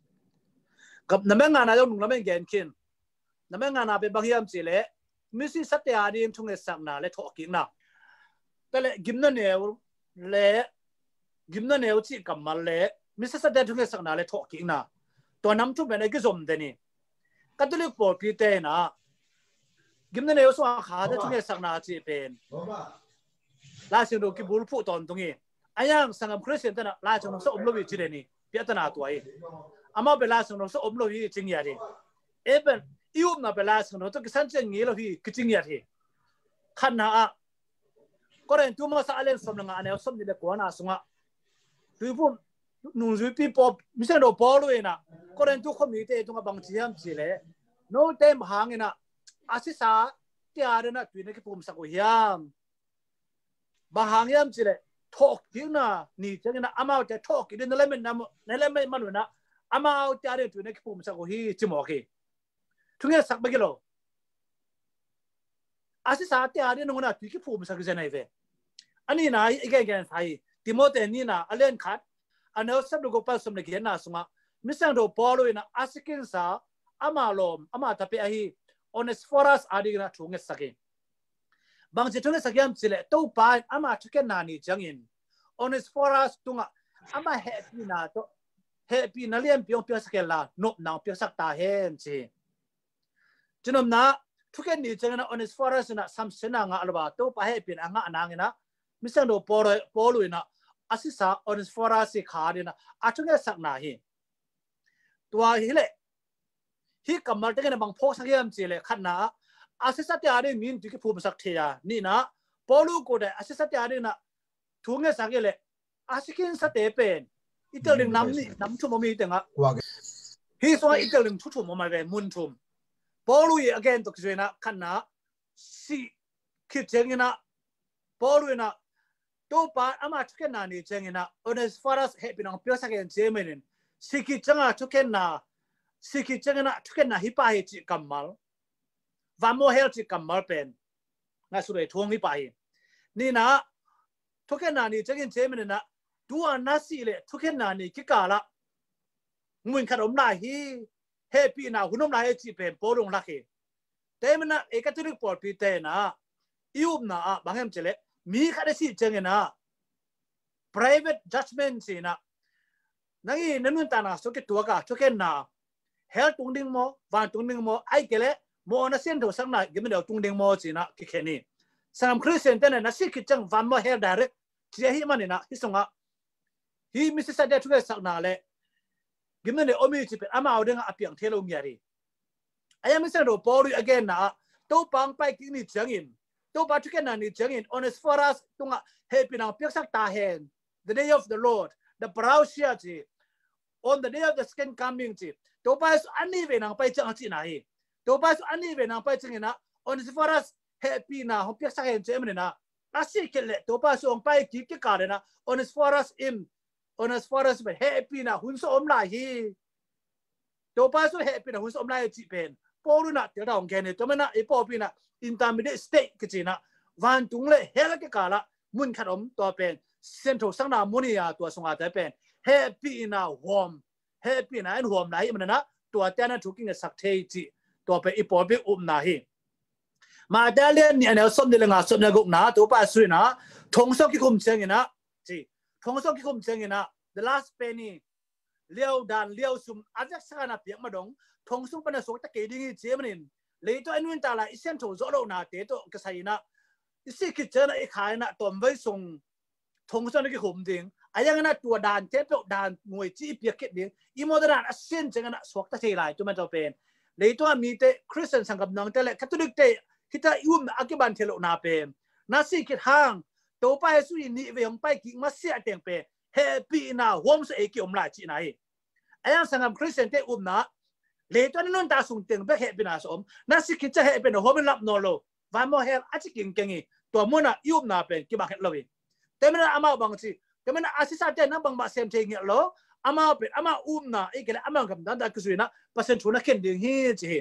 nambai ngana zong nung lam in gen khin. Nambai ngana pen bang hiam cih leh misisate a ding thungetsakna le thawhkikna. Tua leh gimna neu le, gimna neu cih kammal le misisate thungetsakna le thawhkikna, tua nam thum pen a kizom den hi. Catholic pawlpite in ah gimna neu sungah khate thungetsakna cih pen Lai Siangtho kibulphuh tawntung hi. A yang sanggam Khristiante in ah Lai Siangtho sa om lo hi ci den hi, piahtana tua hi. Amau pen Lai Siangtho sa om lo hi ci ngiat hi. Ei pen i upna pen Lai Siangtho tawh kisan ciang ngei lo hi kici ngiat hi. Khatna ah Korintu masa a lian sawm le nga a neu sawmnih le kuana sungah Tuiphum nungzuipi Paul, mi siangtho Paul in ah Korintu khuamite tungah bang ci hiam cih leh, note bang hangin ah a sisate a dingin ah tui na kiphumsak uh hiam? Bang hang hiam cih leh thawhkikna ni ciangin ah amaute thawhkik ding na lamet na, na lamet man un ah amaute a dingin tui na kiphumsak uh hi ci mawk hi. Thungetsak bek hi lo. A sisate a dingin nungna tui kiphumsak hi zen ahi ve. A nihna i gengen sa hi. Timote nihna a lian khat a neu sawm le guk pan sawm le giatna sungah mi siangtho Paul in ah a sikinsa ama lawm ama tapiak ahi Onesiphorus a dingin ah thungetsak hi. Bangci thungetsak hiam cih leh Topa in ama thukhenna ni ciangin Onesiphorus tungah ama hehpihna tawh hehpihna lianpi hong piaksak hen la nopna hong piaksak ta hen ci hi. Cinopna, thukhen ni ciangin ah Onesiphorus in ah samsiatna ngah lo a Topa hehpihna a ngah nangin ah mi siangtho Paul, Paul in ah a sisa Onesiphorus hi kha dingin ah a thungetsakna hi. Tua hi leh hih kammal tengin ah bang phawksak hiam cih leh khatna ah a sisate a dingin tui kiphumsak thei a, nihna Paul kote a sisate a dingin ah thungetsak hi leh a sikinsate pen i tel ding nam nih nam thum om hi tengah. Hih sungah i tel ding thu thum om a ve, mun thum. Paul i a gen tawh kizui in ah khatna sih khit ciangin ah Paul in ah Topa ama thukhenna ni ciangin ah Onesiphorus hehpihna hong piaksak hen ci manin sih khit ciangin ah thukhenna, sih khit ciangin ah thukhenna hi pah hi cih kammal, van maw hell cih kammal pen ngaihsut ei thuang hi pah hi. Nihna thukhenna ni ciangin ci manin ah tua na sih le thukhenna ni kikalah mun khat om lai hi, hehpihna hun om lai hi cih pen Paul hong lak hi. Tua manin ah ei Catholic pawlpite in ah i upna ah bang hiam cih leh mi khat a sih ciangin ah private judgment ci-in ah nang i na nuntakna sung kituak a thukhenna hell tung ding maw, van tung ding maw, ahih kei leh maw na siangthosakna gimna neu tung ding maw ci-in ah kikhen hi. Sanggam Khristiante in ah na sih khit ciang van maw hell direct ci ahih manin ah hih sungah hih misisate thungetsakna le gimna neu om hi cih pen amau dingah a piang thei lo ngiat hi. A yang mi siangtho Paul i a genna ah Topa hong pai kik ni ciangin Topa thukhenna ni ciangin Onesiphorus tungah hehpihna hong piaksak ta hen. The day of the Lord, the parousia ci. On the day of the second coming ci. Topa Jesu a nih vei nang pai ciang a cihna hi. Topa Jesu a nih vei nang pai ciangin ah Onesiphorus hehpihna hong piaksak hen ci ahih manin ah, a sih khit leh Topa Jesu hong pai kik kikal in ah Onesiphorus in, Onesiphorus in hehpihna hun sung om lai hi. Topa Jesu hehpihna hun sung om lai hi cih pen Paul in ah tel ta hong gen hi. Tua manin ah i pawlpi in ah intermediate state kici in ah vantung le hell kikal ah mun khat om, tua pen siangtho sakna mun hi a, tua sungah te pen hehpihna huam, hehpihna in huam lai hi manin ah tuate in ah thu kingetsak thei cih tua pen i pawlpi upna hi. Matthai a lian nih a neu sawmnih le nga, sawmnih le gukna, Topa Jesu in ah thong sung kikhum ciangin ah ci. Thong sung kikhum ciangin ah the last penny, liau dan liau sum a veksak a na piak ma dong thong sung pan a suakta kei ding hi ci ahih manin, leitung a i nuntak lai i siangtho zawh lohnate tawh kisai in ah i sih khit ciangin ah i kha in ah tawmvei sung thong sung na kikhum ding. A yang in ah tua dan te peuh dan nguai ci i piak khit ding. I mawhna dan a sin ciangin ah suakta thei lai, tua manin tua pen leitung a mite, Christian sanggam nangte le Catholic te hi ta i upna a kiban thei lohna pen, na sih khit hang Topa Jesu i nih vei hong pai kik masiah teng pen hehpihna huam sung ei kiom lai cihna hi. A yang sanggam Christian te upna, leitung a na nuntak sung teng bek hehpihna sung om, na sih khit ciang hehpihna huam in lap nawn lo, van maw hell a ci kingkeng hi. Tua mun ah i upna pen kibang het lo hi. Tua manin ah amau bang ci, tua manin ah a sisate nang bangmah sem thei ngiat lo, amau pen amau upna, ahih kei leh amau gamtatna a kizui in ah Pasian thu na khen ding hi ci hi.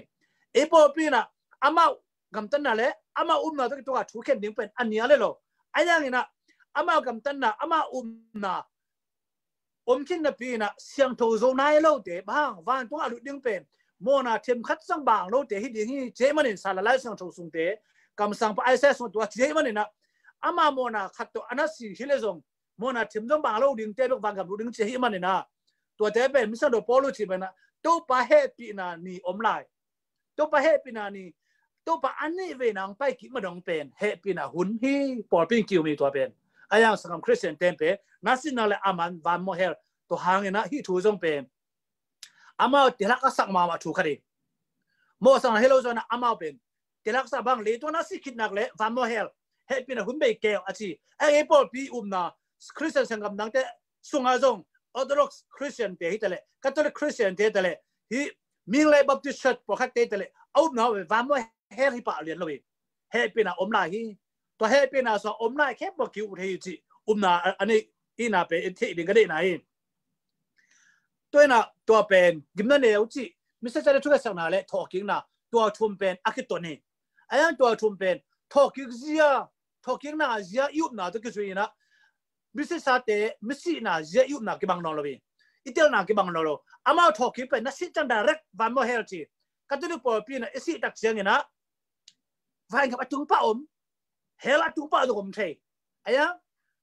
I pawlpi in ah amau gamtatna le amau upna tawh kituak a thu khen ding pen a nia le lo. A yang in ah amau gamtatna, amau upna om khin napi in ah siangtho zo nai lote, bang vantung a lut ding pen mawhna themkhat zong bang lote hi ding hi ci ahih manin, Salai Siangtho sungte, kamsangpa Isaiah sung tua ci ahih manin ah, ama mawhna khat tawh a na si hi leh zong mawhna them zong bang lo dingte bek vangam lut ding ci ahih manin ah, tuate pen Misiangtho Paul cih pen ah Topa hehpihna ni om lai. Topa hehpihna ni, Topa a nih vei nang pai kik ma dong pen hehpihna hun hi, pawlpi in kium hi tua pen. A yang sanggam Christian te pen na sihna le a man van maw hell, tua hangin ah hih thu zong pen amau telak a sak mahmah thu khat hi. Mawhsakna hi lo zong in ah amau pen telak a sak, bang leitung a na sih khit nak leh van maw hell, hehpihna hun bei kei a ci. A, ei pawlpi upna, Christian sanggam nangte sungah zong Orthodox Christian te hi ta leh, Catholic Christian te hi ta leh, hih Ming le Baptist Church pawlkhat te hi ta leh, a upna uh van maw hell hi pah lian lo hi. Hehpihna om lai hi. Tua hehpihna sung om lai khempeuh kiu thei hi cih upna a, a neihna pen i theih ding ka deihna hi. Tua in ah tua pen gimna neu cih, misiate thukhenna le thawhkikna, tua thum pen a kiton hi. A yang tua thum pen thawhkik zia, thawhkikna zia i upna tawh kizui in ah, misisate, misihna zia i upna kibang nawn lo hi. I telna kibang nawn lo. Amau thawhkik pen na sih ciang direct van maw hell ci. Catholic pawlpi in ah i sih tak ciangin ah vaihawm a tung pah om, hell a tung pah zong om thei. A yang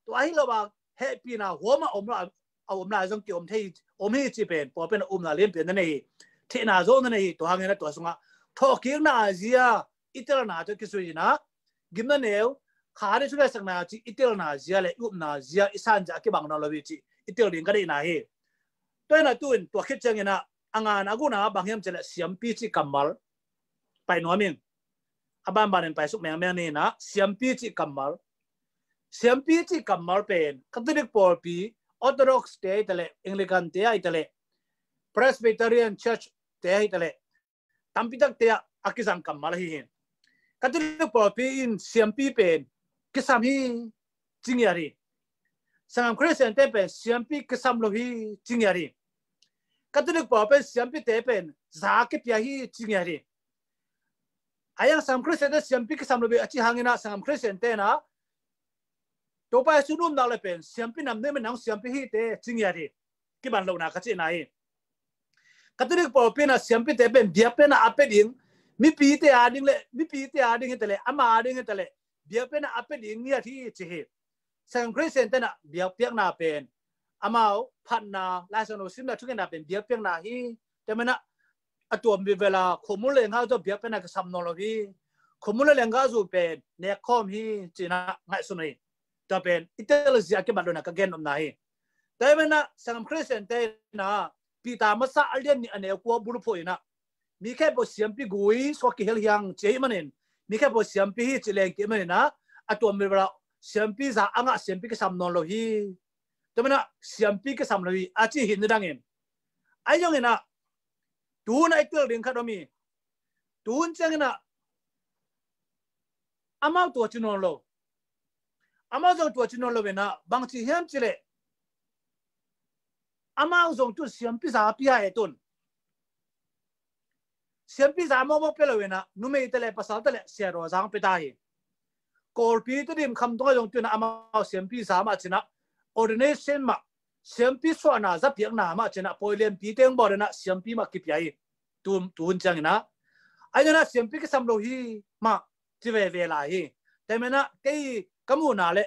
tua hi lo bang hehpihna huam a om lo, a om lai zong kiom thei, om hi cih pen pawlpi in ah upna lianpi na nei hi. Theihna zo na nei hi. Tua hangin ah tua sungah thawhkikna zia i telna tawh kizui in ah, gimna neu, Khade thukhenna cih i telna zia le i upna zia, i san zia a kibang nawn lo hi cih i tel ding ka deihna hi. Tua in ah tu-in tua khit ciangin ah a ngana a gukna bang hiam cih leh siampi cih kammal pai nuam ing. A banbanin paisuk mengmeng ni in ah, siampi cih kammal. Siampi cih kammal pen Catholic pawlpi, Orthodox te hi ta leh, Anglican te hi ta leh, Presbyterian Church te hi ta leh, tampi takte ah a kizang kammal ahi hi. Catholic pawlpi in siampi pen kisam hi, ci ngiat hi. Sanggam Christian te pen siampi kisam lo hi, ci ngiat hi. Catholic pawlpi in siampite pen za kipia hi, ci ngiat hi. A yang sanggam Christian te siampi kisam lo hi a cih hangin ah sanggam Christian te in ah Topa Jesu nuntak le pen siampi nam nei man nang siampi hi te, ci ngiat hi. Kiban lohna ka cihna hi. Catholic pawlpi in ah siampite pen biakpiakna a pia ding, mipite a ding le, mipite a ding hi ta leh, ama a ding hi ta leh, biakpiakna a pia ding ngiat hi, ci hi. Sanggam Christian te in ah biakpiakna pen amau phatna, Lai Siangtho simna, thukhenna pen biakpiakna hi. Tua manin ah a tuam bivel a khuamun le lenggahzu biakpiakna kisam nawn lo hi. Khuamun le lenggahzu pen nekkhawm hi, ci-in ah ngaihsun hi. Tua pen i telzia a kibat lohna ka gen nopna hi. Tua manin ah sanggam Christian te in ah Peter masa a lian nih a neu kua bul phuh in ah, mi khempeuh siampi gui sungah kihel hi hang, ci ahih manin mi khempeuh siampi hi ci leng kei maninah a tuam mi bala siampi za a ngah siampi kisam nawn lo hi. Tua maninah siampi kisam lo hi a ci hi ni dangin. Ahi zonginah tuhun a i tel ding khat om hi. Tuhun cianginah amau tua ci nawn lo. Amau zong tua ci nawn lo inah bang ci hiam cileh amau zong tun siampi za pia e tun. Siampi za mawkmawk pia lo inah numeite le pasalte le siarawzang pia ta hi. Kawlpite dim khamtung a zong tun amau siampi za mah cinah ordination mah siampi suahna zapiakna mah cinah pawi lianpite hong bawl inah siampi mah kipia hi. Tuhun cianginah ahi zonginah siampi kisam lo hi mah ci veve lai hi. Tua maninah kei ka muhna le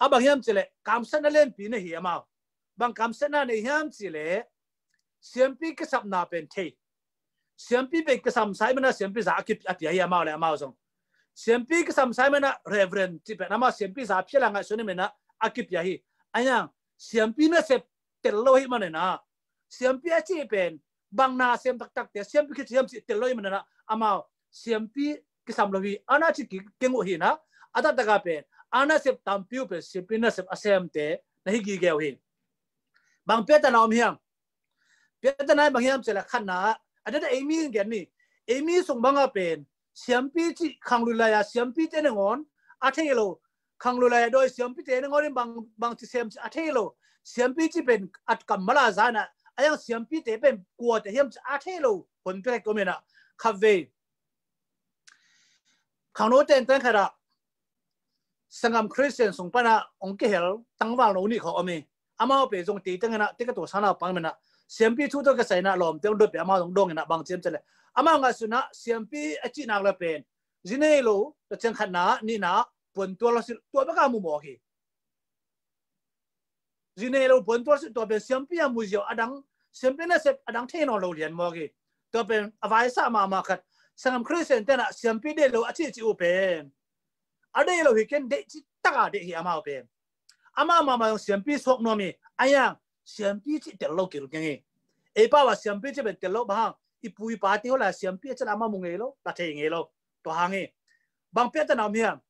a bang hiam cileh kamsiatna lianpi nei hi amau. Bang kamsiatna nei hiam cileh siampi kisapna pen thei. Siampi pen kisam sa i maninah siampi za a pia hi amau le amau zong. Siampi kisam sa i maninah reverend ci pen amau siampi za pia la ngaihsun i maninah a kipia hi. Ahi zongin siampi nasep tel lo hi maninah siampi a cih pen bang nasem taktakte siampi kici hiam cih tel lo hi maninah amau siampi kisam lo hi. A na ci kikeng uh hinah a taktakah pen a nasep tampi uh pen siampi nasep a semte na hi gige uh hi. Bang piatana om hiam? Piatana bang hiam cileh khatna a dada eimi in gen ni. Eimi sung bangah pen siampi cih khanglui lai-a siampite nangawn a thei lo. Khanglui lai-a dawi siampite nangawn in bang ci sem cih a thei lo. Siampi cih pen a kammal a za inah ahi zongin siampite pen kuate hiam cih a thei lo. Honpi khat om inah khatvei khangno tenten khatah sanggam Khristian sung panah hong kihel tangvalno nih khawng om hi. Amau pen zong tei tanginah tei ka tua sanau pang manah siampi thu tawh ka sainah lawmte hong dot pen amau zong dong inah bang ciam cileh amau ngaihsunah siampi a cihnak le pen zi nei lo ta ciang khatna nihna puantual lo silh tua bek a mu mawk hi. Zi nei lo puantual silh tua pen siampi a mu ziau a dang siampi nasep a dang thei nawn lo lian mawk hi. Tua pen a vaisa mahmah khat sanggam Khristian tenah siampi deih lo a cihcih uh pen a deih lo hi ken deih cih taka deih hi amau pen. Amau mahmah zong siampi suak nuam hi. Ahi zongin siampi cih tel lo kilkeng hi. Ei pau ah siampi cih pen tel lo bang hang i pu i pate uh la siampi a cih la amau mu ngei lo la thei ngei lo. Tua hang hi. Bang piatana om hiam?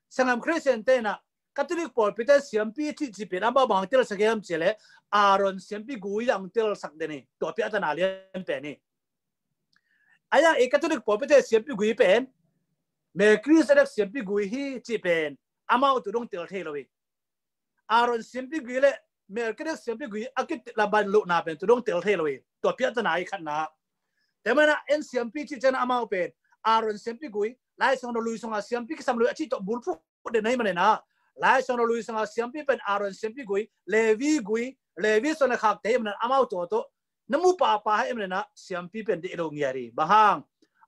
Sanggam Khristian tenah Catholic pawlpite siampi cihcih pen amau bang telsak hiam cileh Aaron siampi gui ah hong telsak den hi. Tua piatana lian pen hi. Ahi zongin ei Catholic pawlpite siampi gui pen Melchizedek siampi gui hi cih pen amau tu dong tel thei lo hi. Aaron siampi gui le Melchizedek siampi gui a kilaban lohna pen tu dong tel thei lo hi. Tua piatana hi khatna. Tua maninah en siampi cih cianah amau pen Aaron siampi gui Lai Siangtho lui sunga siampi kisam lo hi a cih tawh bulphuh den ahi maninah Lai Siangtho lui sunga siampi pen Aaron siampi gui Levi gui Levi suan le khakte hi maninah amau tua tawh na mu pahpah hi maninah siampi pen deih lo ngiat hi. Bang hang?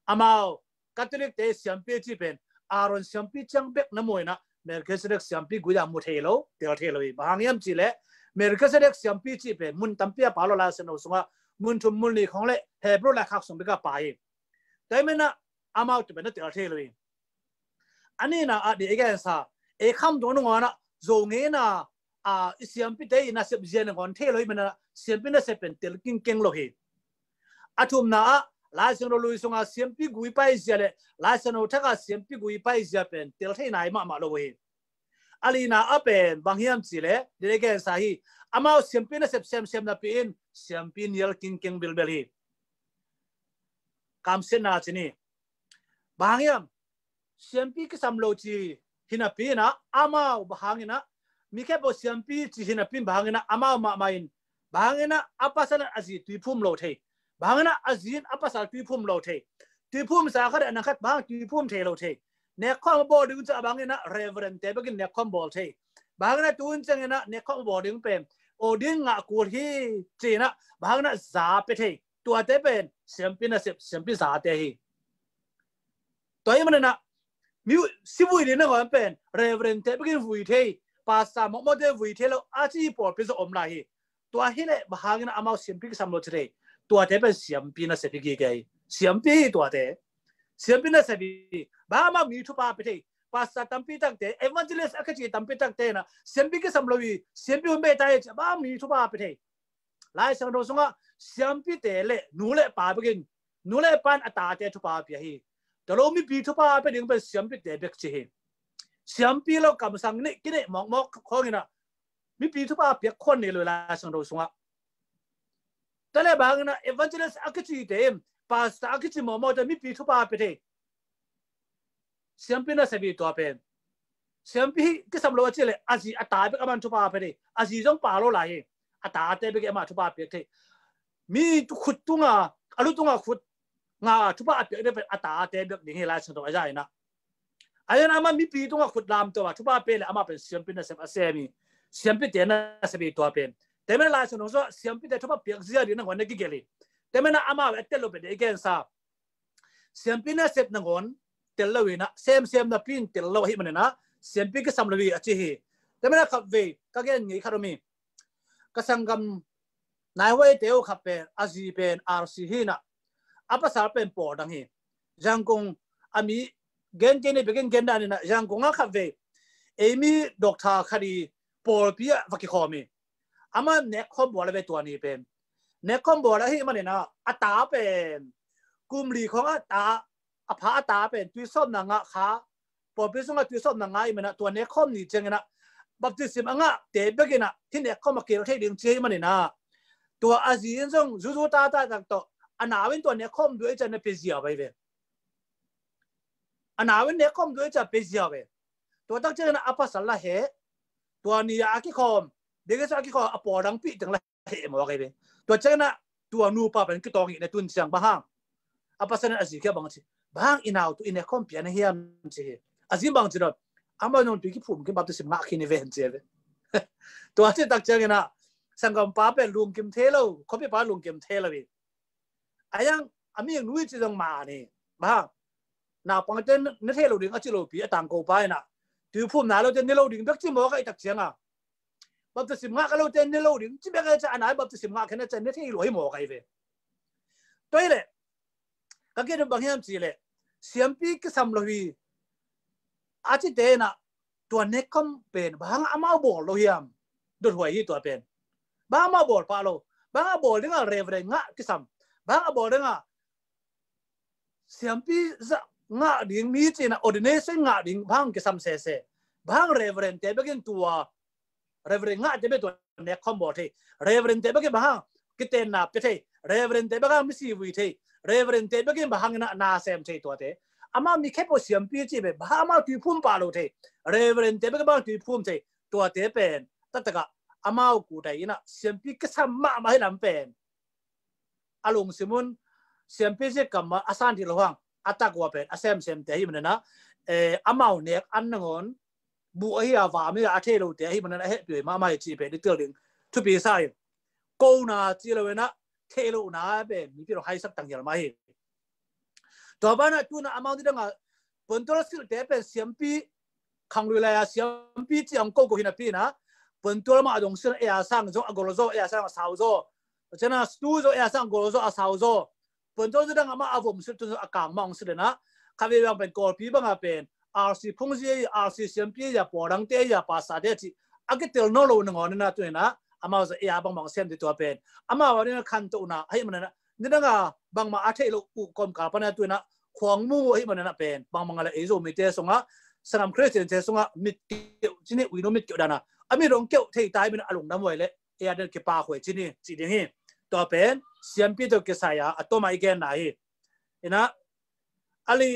Amau Catholic te siampi cih pen Aaron siampi ciang bek na mu inah Melchizedek siampi gui ah mu thei lo tel thei lo hi. Bang hang hiam cileh Melchizedek siampi cih pen mun tampi a pha lo Lai Siangtho sungah mun thum mun li khawng le Hebrew laikhak sung bek a pha hi. Tua hi maninah amau tu pen na tel thei lo hi. A nihna ah dei i gensa ei khamtung nangawnah Zo ngeina a i siampite i nasep zia nangawn thei lo hi maninah siampi nasep pen tel kingkeng lo hi. A thumna ah Lai Siangtho lui sunga siampi gui paizia le Lai Siangtho thak ah siampi gui paizia pen tel thei nai mahmah lo hi. A lina ah pen bang hiam cileh dei i gensa hi. Amau siampi nasep semsem napi in siampi nial kingkeng bilbel hi. Kamsiatna ci ni. Bang hang hiam? Siampi kisam lo ci hi napi inah amau bang hang inah mi khempeuh siampi ci hi napi in bang hang inah amau mahmah in bang hang inah a pasal in a zi tuiphum lo thei. Bang hang inah a zi in a pasal tuiphum lo thei. Tuiphum sa khat a nang khat bang hang tuiphum thei lo thei. Nekkhawm a bawl ding uh cih a bang inah Reverend te bekin nekkhawm bawl thei. Bang hang inah tu hun ciang inah nekkhawm a bawl ding pen aw ding ngah kul hi ci inah bang hang inah za pia thei. Tuate pen siampi nasep siampi zate hi. Tua hi maninah mi sivui ding nangawn pen Reverend te bekin vui thei. Pastor mawkmawkte vui thei lo a ci pawlpi zong om lai hi. Tua hileh bang hang inah amau siampi kisam lo ci thei. Tuate pen siampi nasep hi gige hi. Siampi hi tuate. Siampi nasep hi. Bang amau mi thupha pia thei. Pastor tampi takte evangelist a kici tampi takte inah siampi kisam lo hi siampi hun bei ta hi ci bang mi thupha pia thei. Lai Siangtho sungah siampite le nu le pa bekin nu le pa in a tate thupha pia hi. Tua lo mipi thupha pia ding pen siampite bek ci hi. Siampi lo kamsang nih kinih mawkmawk khawng inah mipi thupha piak khuan nei lo Lai Siangtho sungah. Tua le bang inah evangelist a kicite in, pastor a kici mawkmawkte mipi thupha pia thei. Siampi nasep hi tua pen. Siampi hi kisam lo a cih leh a zi a ta bek amah in thupha pia thei. A zi zong pa lo lai hi. A tate bek amah thupha piak thei. Mi khut tunga, a lu tunga khut nga thupha a piak ding pen a tate bek ding hi Lai Siangtho a za inah. A yan amah mipi tunga khut lamto a thupha pia leh amah pen siampi nasep a sem hi. Siampite nasep hi tua pen. Tua manin Lai Siangtho sungah siampite thupha piak zia ding nangawn na kigelh hi. Tua manin amah a tel lo pen i gensa. Siampi nasep nangawn tel lo inah, semsem napi in tel lo ahih maninah siampi kisam lo hi a ci hi. Tua manin khatvei ka gen ngei khat om hi. Ka sanggam naihuaite uh khat pen, a zi pen R C hi inah, a pasal pen pawl dang hi. Yangon a mi gen kei ni, biakin gen dan inah Yangon ah khatvei ei mi doctor khat i pawlpi ah va kikhawm hi. Amah nekkhawm bawl a ve tua ni pen. Nekkhawm bawl ahih maninah a ta pen kum li khawng a ta, a pha a ta pen tuisawpna ngah kha, pawlpi sungah tuisawpna ngah ahih maninah tua nekkhawm ni cianginah baptism a ngahte bekinah hih nekkhawm a keel thei ding ci ahih maninah tua a zi in zong zuzu tata tak tawh a nau in tua nekkhawm duh ei cian na pia ziau ahi ve. A nau in nekkhawm duh ei cian pia ziau ve. Tua tak cianginah a pasal la heh. Tua ni a kikhawm, biakin sung a kikhawm a pawl dangpi teng la heh mawk ahi ve. Tua cianginah tua nupa pen kitawng hi na tun ciang bang hang. A pasal in a zi kiang bang ci. Bang hang i nau tu i nekkhawm pia na hiam ci hi. A zi bang ci dot. Amah nong tui kiphum khin baptism ngah khin hi ve hen ci hi ve. Tua ci tak cianginah sanggampa pen lungkim thei lo, khuapipa lungkim thei lo hi. A yang a mi nu i ci zong ma ni. Bang hang. Naupangte ne thei lo ding a ci lopi a tangkopa inah. Tuiphum na lote ne lo ding bek ci mawk a i tak cianga. Baptism ngah ka lote ne lo ding ci bek a i ciah a nai baptism ngah khen a ciah ne thei lo hi mawk a i ve. Tua hi leh ka gen bang hiam ci leh siampi kisam lo hi a cite inah tua nekkhawm pen bang hang amau bawl lo hiam? Dothuai hi tua pen. Bang hang amau bawl pah lo? Bang hang a bawl dinga reverend ngah kisam? Bang hang a bawl dinga siampi zah ngah ding mi cina ordination ngah ding bang hang kisam sese? Bang hang reverend te bekin tua reverend ngahte bek tua nekkhawm bawl thei? Reverend te bekin bang hang kitenna pia thei? Reverend te bek hang misi vui thei? Reverend te bekin bang hang inah na sem thei tuate? Amah mi khepo siampi cih bek bang hang amau tuiphum pah lo thei? Reverend te bekin bang hang tuiphum thei? Tuate pen taktakah amau kutai inah siampi kisam mahmah hi lam pen a lungsim un siampi zik kammal a san thei lo hang a tak ua pen a semsemte ahih maninah amau nek an nangawn buh ahi a vam ahi a a thei lote ahih maninah a hehpih mahmah hi cih pen i tel ding thupi sa hi. Kona cih lo inah thei lohna pen mipi lo haisak tanghial mah hi. Tua banah tunah amau nidangah puantual silhte pen siampi khanglui lai-a siampi ci ang koko hinapi inah puantual mah a dong silh ei a sang zong a gol zaw ei a sang a sau zaw. Cianah stu zaw ei a sang a gol zaw a sau zaw. Puantual zaw dang amah a vom silh tun zaw a kang mah ang silh inah khatvei bang pen Kawlpi banga pen R C phungzi ei, R C siampi ei a, pawl dangte ei a, pastorte ci a kitel nawn lo nangawn inah tu inah amau zaw ei a bangbang sem ti tua pen amau a dinah khantohna ahih maninah nidanga bangmah a theih loh uh kawmkal pana tu inah khuang mu ahih maninah pen bangbang a le ei Zomite sungah sanggam Khristiante sungah mit keuh cini, uinu mit keuh dana a mit dong keuh thei ta ahih maninah a lungdam huai le ei a dinah kipakhuai cini ci ding hi. Tua pen siampi tawh kisai a a tawmah i genna hi. Inah a li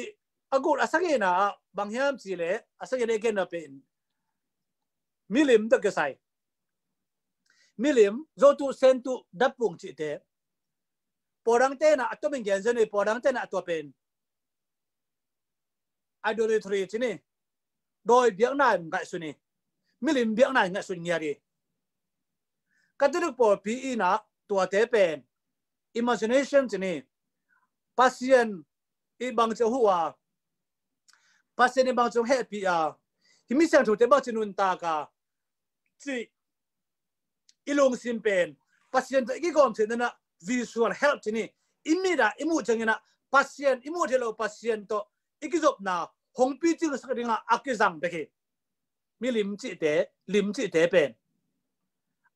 a guk a sagihna ah bang hiam ci le a sagihna i genna pen milim tawh kisai. Milim, zotu, sentu, datpung cihte pawl dangte inah a tomin gen zen hi. Pawl dangte inah a tua pen idolatry cini, dawi biakna in ngaihsun hi. Milim biakna in ngaihsun ngiat hi. Catholic pawlpi inah tuate pen imagination cini, Pasian i bangci a huh a, Pasian i bangci hong hehpih a, hih mi siangthote bangci nuntak a cih i lungsim pen Pasian tawh i kigawm theihna inah visual help cini, i mit ah i muh cianginah Pasian i muh theih loh Pasian tawh i kizopna hong picingsak dingah a kizang bek hi. Milim cihte, lim cihte pen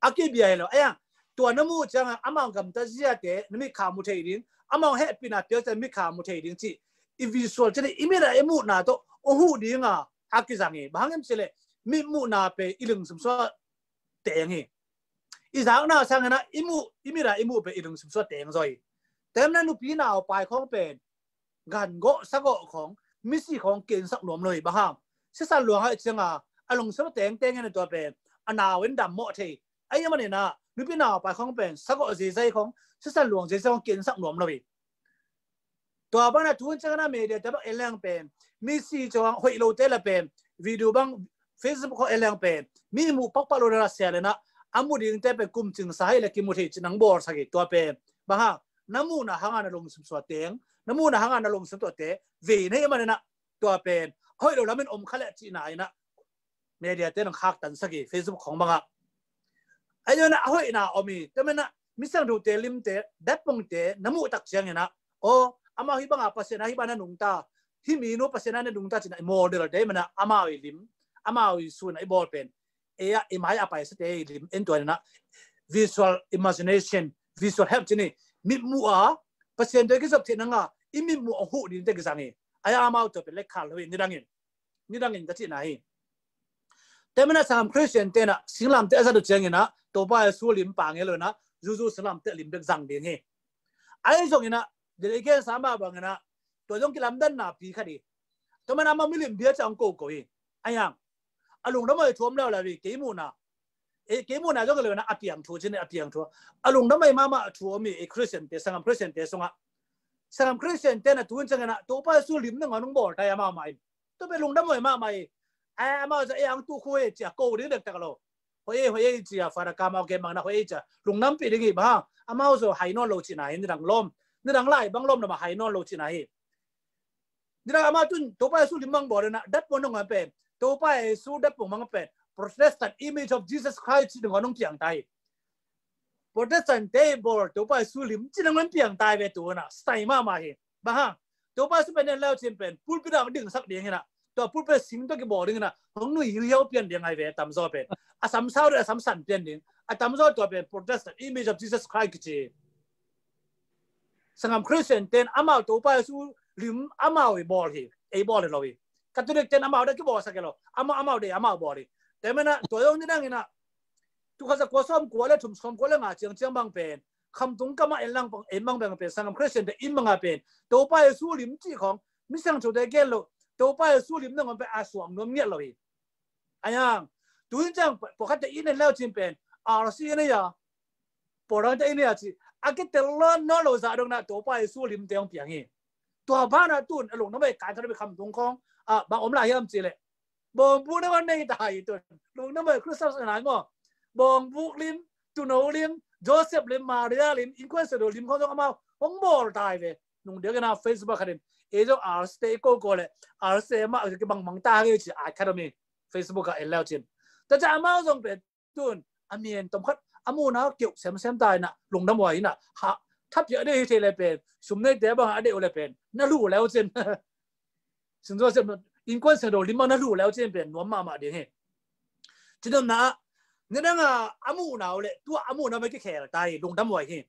a kibia hi lo. Aia, tua na muh ciangah amau gamtat ziate na mitkha mu thei ding, amau hehpihna piak ciang mitkha mu thei ding cih i visual cih ni, i mit a i muhna tawh hong huh dinga a kizang hi. Bang hang hiam cih leh mitmuhna pen i lungsim sungah teng hi. I zakna sangin ah i muh, i mit a i muh pen i lungsim sungah teng zaw hi. Tua manin ah nupi nau pai khawng pen gangawh sagawh khawng, misi khawng kiensak nuam lo hi. Bang hang, sisan luang ahih ciangin a lungsim tengteng in tua pen a nau in dammawh thei. Ahih manin ah nupi nau pai khawng pen sagawh zeizai khawng, sisan luang zeizai khawng kiensak nuam lo hi. Tua banah tu hun ciangin ah media te bang en leng pen, misi khawng hoih lote la pen, video bang Facebook khawng en leng pen, mi muh pakpak lo la sial in ah, a mu dingte pen kum cingsa hi leh kimu thei cih nang bawlsak hi. Tua pen bang hang, na muhna hangin na lungsim sungah teng, na muhna hangin na lungsim sungah teng, vei na hih manin ah tua pen hoih lo lamin om kha leh cihna in ah media te nang khaktansak hi, Facebook khawng bangah. Ahi zongin ah a hoihna om hi. Tua manin ah misiangthote limte, datpongte na muh tak ciangin ah, aw, amau hih banga Pasian ah hih banga na nungta, hih minu Pasian ah na nungta cih in ah i model te, manin ah amau i lim, amau i sun a i bawl pen, ei ah i mai a paisate i lim en, tua in ah visual imagination, visual help cih ni, mitmuh a Pasian tawh i kizop theih nanga i mitmuh a huh dingte kizang hi. Ahi zongin amau tua pen lek khak lo hi, nidangin, nidangin ka cihna hi. Tua manin ah sanggam Khristian te in ah singlamteh a zat uh ciangin ah Topa Jesu lim pang hi lo in ah, zuzu singlamteh lim bek zang ding hi. Ahi zongin ah, delegate sa mah bangin ah, tua zong kilamdanna pi kha ding. Tua manin ah amau milim bia ciang koko hi. Ahi hang, a lungdam huai thu om leuleu hi, kei muhna. E, kei muhna zong hi lo in ah a piang thu cih ni, a piang thu. A lungdam huai mahmah thu om hi, e, Khristian te, sanggam Khristian te sungah. Sanggam Khristian te in ah tu hun ciangin ah Topa Jesu lim nangawn hong bawl ta hi amau mah in. Tua pen lungdam huai mahmah hi. A, amau zong ei ang tu khu hi ci a ko ding dektak lo. Hoih ei, hoih ei ci a, Father Kam au ke mang na hoih ei ci a, lungdampih ding hi. Bang hang, amau zong hai nawn lo cihna hi, nidang lawm, nidang lai bang lawm lo mah hai nawn lo cihna hi. Nidang amau tun Topa Jesu lim bang bawl in ah, datpong nangawn pen, Topa Jesu datpong bang pen Protestant Image of Jesus Christ cih nangawn hong piang ta hi. Protestant te bawl Topa Jesu lim cih nangawn piang ta hi ve, tu in ah style mahmah hi. Bang hang, Topa Jesu pen en leu cin pen pulpit ah dingsak ding hi in ah, tua pulpit sing tawh kibawl ding hi in ah, hong nui hiuhiau pian ding ahi ve, a tamzaw pen. A sam sau ding, a sam san pian ding. A tamzaw tua pen Protestant Image of Jesus Christ kici. Sanggam Khristian te in amau Topa Jesu lim amau i bawl hi, ei bawl hi lo hi. Catholic te in amau deih kibawlsak hi lo. Amau, amau deih amau bawl hi. Tua manin ah tua zong nidang in ah, tul khat za kua sawm kua leh thum, sawm kua leh nga ciangciang bang pen, khamtung kamah en lang bang, en bang bang pen, sanggam Khristian te inn bangah pen Topa Jesu lim cih khawng, misiangthote gen lo, Topa Jesu lim nangawn pen a suak nuam ngiat lo hi. Ahi hang, tu hun ciang pawlkhatte in en leu cin pen R C in a ya, pawlkhatte in a ya ci a kitel nawn lo zah dong in ah Topa Jesu limte hong piang hi. Tua banah tun a lungdam huai kai khat a bek khamtung khawng, a, bang om lai hiam cih leh, bawngbuk lim a nei ta hi tun. Lungdam huai Christmas a nai maw. Bawngbuk lim, tuuno lim, Joseph lim, Maria lim, innkuan sado lim khawng zong amau hong bawl ta hi ve. Nung diakin ah Facebook khat in, ei zong R C te i koko leh, R C te mah kibang mang ta hi ci a khat om hi. Facebook ah en leu cin. Tua ciang amau zong pen tun a myen tom khat a muhna keuh semsem ta in ah, lungdam huai in ah, ha, thapiak deih hi thei leh pen, sum neite bang a deih uh leh pen na luh leu cin. Sing Joseph, innkuan sado lim bang na luh leu cin pen nuam mahmah ding hi. Ci nopna ah, nidang a a muhna uh leh tua a muhna uh kikhel ta hi, lungdam huai hi.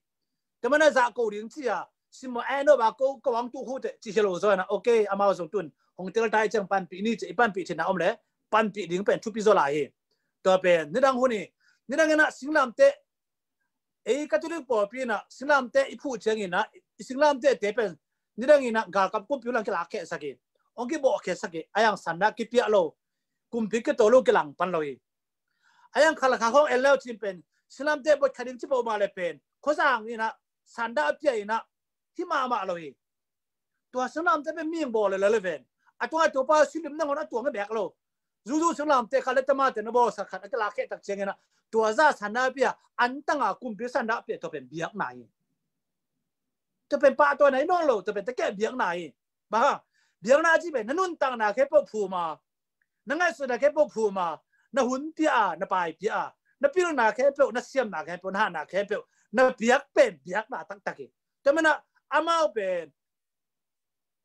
Tua manin ah zahko ding ci a, Simon, eh, no ba ko, ko ang tu khu te ci hi lo zaw in ah, ok, amau zong tun hong tel ta hi ciang panpih ni ci, i panpih theihna om leh panpih ding pen thupi zaw lai hi. Tua pen nidang hun hi. Nidang in ah singlamteh, ei Catholic pawlpi in ah singlamteh i phuh ciangin ah, i singlamtehte pen nidang in ah galkap kumpi uh lang kilak khehsak hi. Hong kibawh khehsak hi. Ahi hang sanda kipia lo, kumpi kito lo, kilang pan lo hi. Ahi hang khat le khat khawng en leu cin pen, singlamteh bot kha ding ci peuhmah leh pen, khuazang in ah sanda a pia in ah hi mahmah lo hi. Tua singlamteh pen mihing bawl leh la le ven, a tungah Topa Jesu lim nangawn a tuang hi bek lo. Zuzu singlamteh khat leh tamate na bawlsak khat a kilak kheh tak ciangin ah, tua zah sanda a pia, antang a kumpi sanda a pia, tua pen biakna hi. Tua pen pahtawi na hi nawn lo, tua pen takeh biakna hi. Bang hang, biakna cih pen na nuntakna khempeuh phum a, na ngaihsutna khempeuh phum a, na hun pia a, na pai pia a, na pilna khempeuh, na siamna khempeuh, na hatna khempeuh na piak pen biakna taktak hi. Tua manin ah amau pen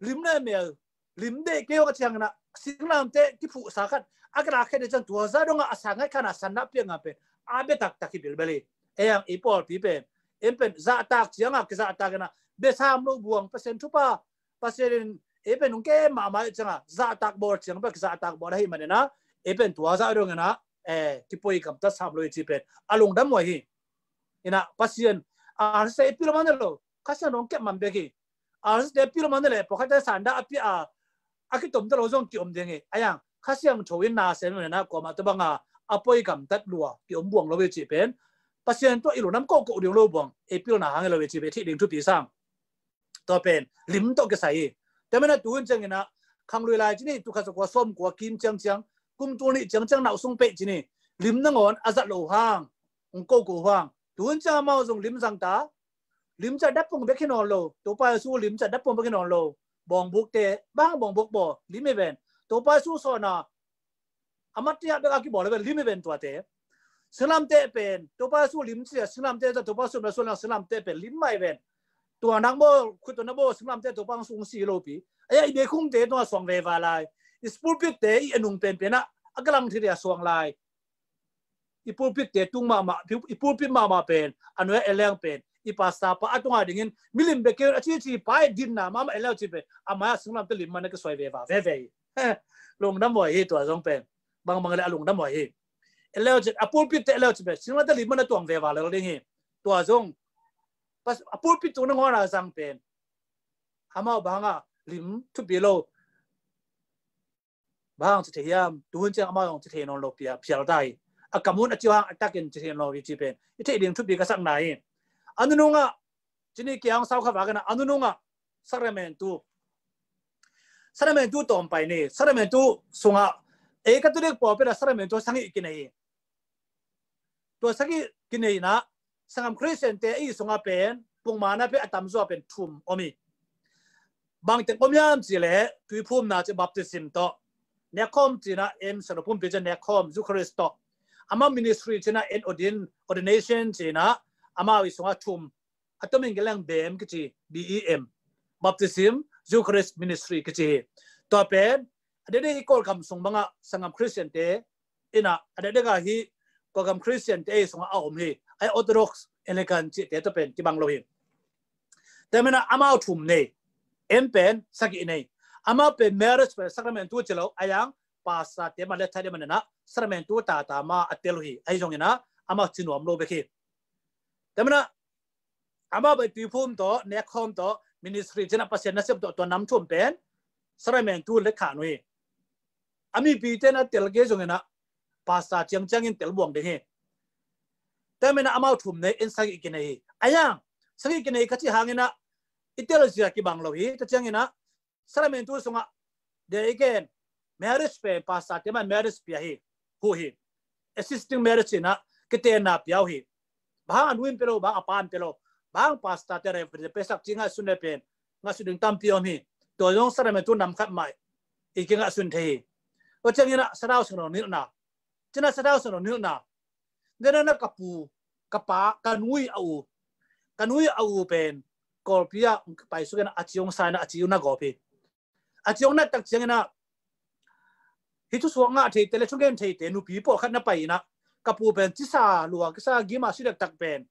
lim le mel, lim deih kei hong a ciangin ah singlamteh kiphuhsa khat a kilak kheh ding ciang, tua zah dongah a sang ngaih khan a sanda piakna pen a bia taktak hi bilbel hi. Ei ang, ei pawlpi pen, en pen zahtak ciangah kizahtak in ah, bia sam lo buang, Pasian thupha, Pasian in ei pen nung ke mahmah ciangah zahtak bawl ciang bek zahtak bawl ahi maninah ei pen tua zah dongin ah eh kipoi gamtat sam lo i ci pen a lungdam uh ahi. Inah Pasian a sese i pil man lo Kha Siangtho kep man bek hi. A sese pil man le pawlkhatte sanda a pia a a kitomte lo zong kiom ding hi. A yang Kha Siangtho in na sem lo nena kuamah tua banga a poi gamtat lua kiom buang lo ve cih pen Pasian tua i lunam kohkoh ding lo buang ei pilna hang hi lo ve cih pen thih ding thupi sang. Tua pen lim tawh kisai hi. Tua mena tuhun cianginah khanglui lai cini tukha sakua sawmkua kim ciangciang kum tul nih ciangciang nauh sung peh cini lim nangawn a zat lo hang ung koko hang tuhun ciang amau zong lim zangta lim ca dap pong bek hi nawn lo. Topa Jesu lim ca dap pong bek hi nawn lo. Bawngbukte bang bawngbuk baw lim hi ven. Topa Jesu sawna a matia bek a kibawl hi ven lim hi ven tuate. Singlamte pen Topa Jesu lim cia singlamte ca Topa Jesu na suan lang singlamte pen lim mai ven. Tua nang bawl khut tua na bawl singlamte Topa ang sung si lopi. Aya i bekhungte tua suang veva lai. I pulpitte i anung penpenah a galang thiria suang lai. I pulpitte tung mahmah i pulpit mahmah pen a nuai a eleng pen i pasta pa a tunga dingin milim bekeun a cici pai dinna mahmah eleu ci pen a maya singlamte lim mana kisuai veva veve hi. Lungdam huai hi tua zong pen bangbang le a lungdam huai hi. Eleu ci a pulpitte eleu ci pen singlamte lim mana tuang veva lel ding hi. Tua zong a pulpit tung na ngona zang pen amau banga lim thupi lo. Bang ci thei hiam tuhun ciang amau zong ci thei nawn lo pia phial ta hi. A kamun a ciu hang a takin ci thei nawn lo hi ci pen i theih ding thupi ka sakna hi. A nunungah cini kiang sau kha vakana a nunungah sakramentu sakramentu tawmpai ni sakramentu sungah ei Katolik pawlpena sakramentu sangih kinei hi. Tua sagih kineina sangam Khristiante i sunga pen pungmana pen a tamzua pen thum om hi. Bangteng om hiam cileh tuiphumna ci baptism tawh nekhawm cina en sanopumpi ci nekhawm Eucharist tawh ama ministry cina en ordin ordination cina amau i sunga thum a tomin geleng bem kici B E M baptism Eucharist ministry kici hi. Tua pen a dede i Kawlgam sung banga sangam Khristiante ina a dekdeka hi Kawlgam Khristiante ei sunga a om hi. Ai Orthodox Anglican cihte tua pen kibang lo hi. Tua mena amau thum nei en pen sagih nei. Amau pen marriage pen sakramentu ci lo a yang pastor te ma le thai de manena sakramentu tata ma a tel hi. Ahi zongina amau ci nuam lo bek hi. Tua mena amau bai tuiphum tawh nekhawm tawh ministry cina Pasian nasep tawh tua nam thum pen sakramentu le khan uh hi. A mipite na tel ke zongina pastor ciangciangin tel buang ding hi. Tua mena amau thum nei in sagih kinei hi. A yang sagih kinei ka ci hangina i tel zia kibang lo hi. Tua ciangina sakramentu sungah dia i ken marriage pen pastor te man marriage pia hi. Hu hi. Assisting marriage ina kitenna pia uh hi. Bang a nu in pia lo bang a pa in pia lo bang pastor te reverend pesak ci ngahsun le pen ngahsun ding tampi om hi. Tua zong sakramentu nam khat mah i kingahsun thei hi. Tua ciangina sadau sanglo nilhna cina sadau sanglo nilhna dena na ka pu ka pa ka nui a u ka nui a u pen Kawlpi ah pai sukena a ciung saina a ciung na gawp hi. A ciung na tak ciangina hi thusuak ngah theite le thungen theite nupi pawlkhat na pai ina ka pu pen cisa lua kisa gima si dektak pen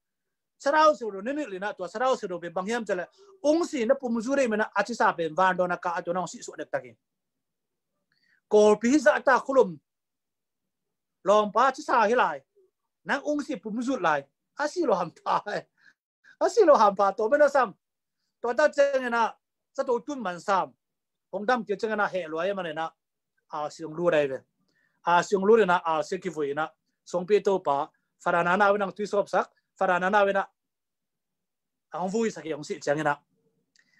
sadau silo na nilh ina tua sadau silo pen bang hiam cale ungsi na pumzu dei mena a cisa pen vandawn a ka a tua na ung sihsuak dektak hi. Kawlpi hi zahta khulum lawmpa cisa hi lai nang ungsi pumzut lai a si lo hampha a si lo hampha tawh mena sam. Tua ta ciangina zato tun man sam hong dam kia ciangina heh luai manina a siung lu dai ve. A siung lu dina a si kivui ina songpi topa farana na ve nang tui sopsak farana na ve na a hong vui sak hi hong sih ciangina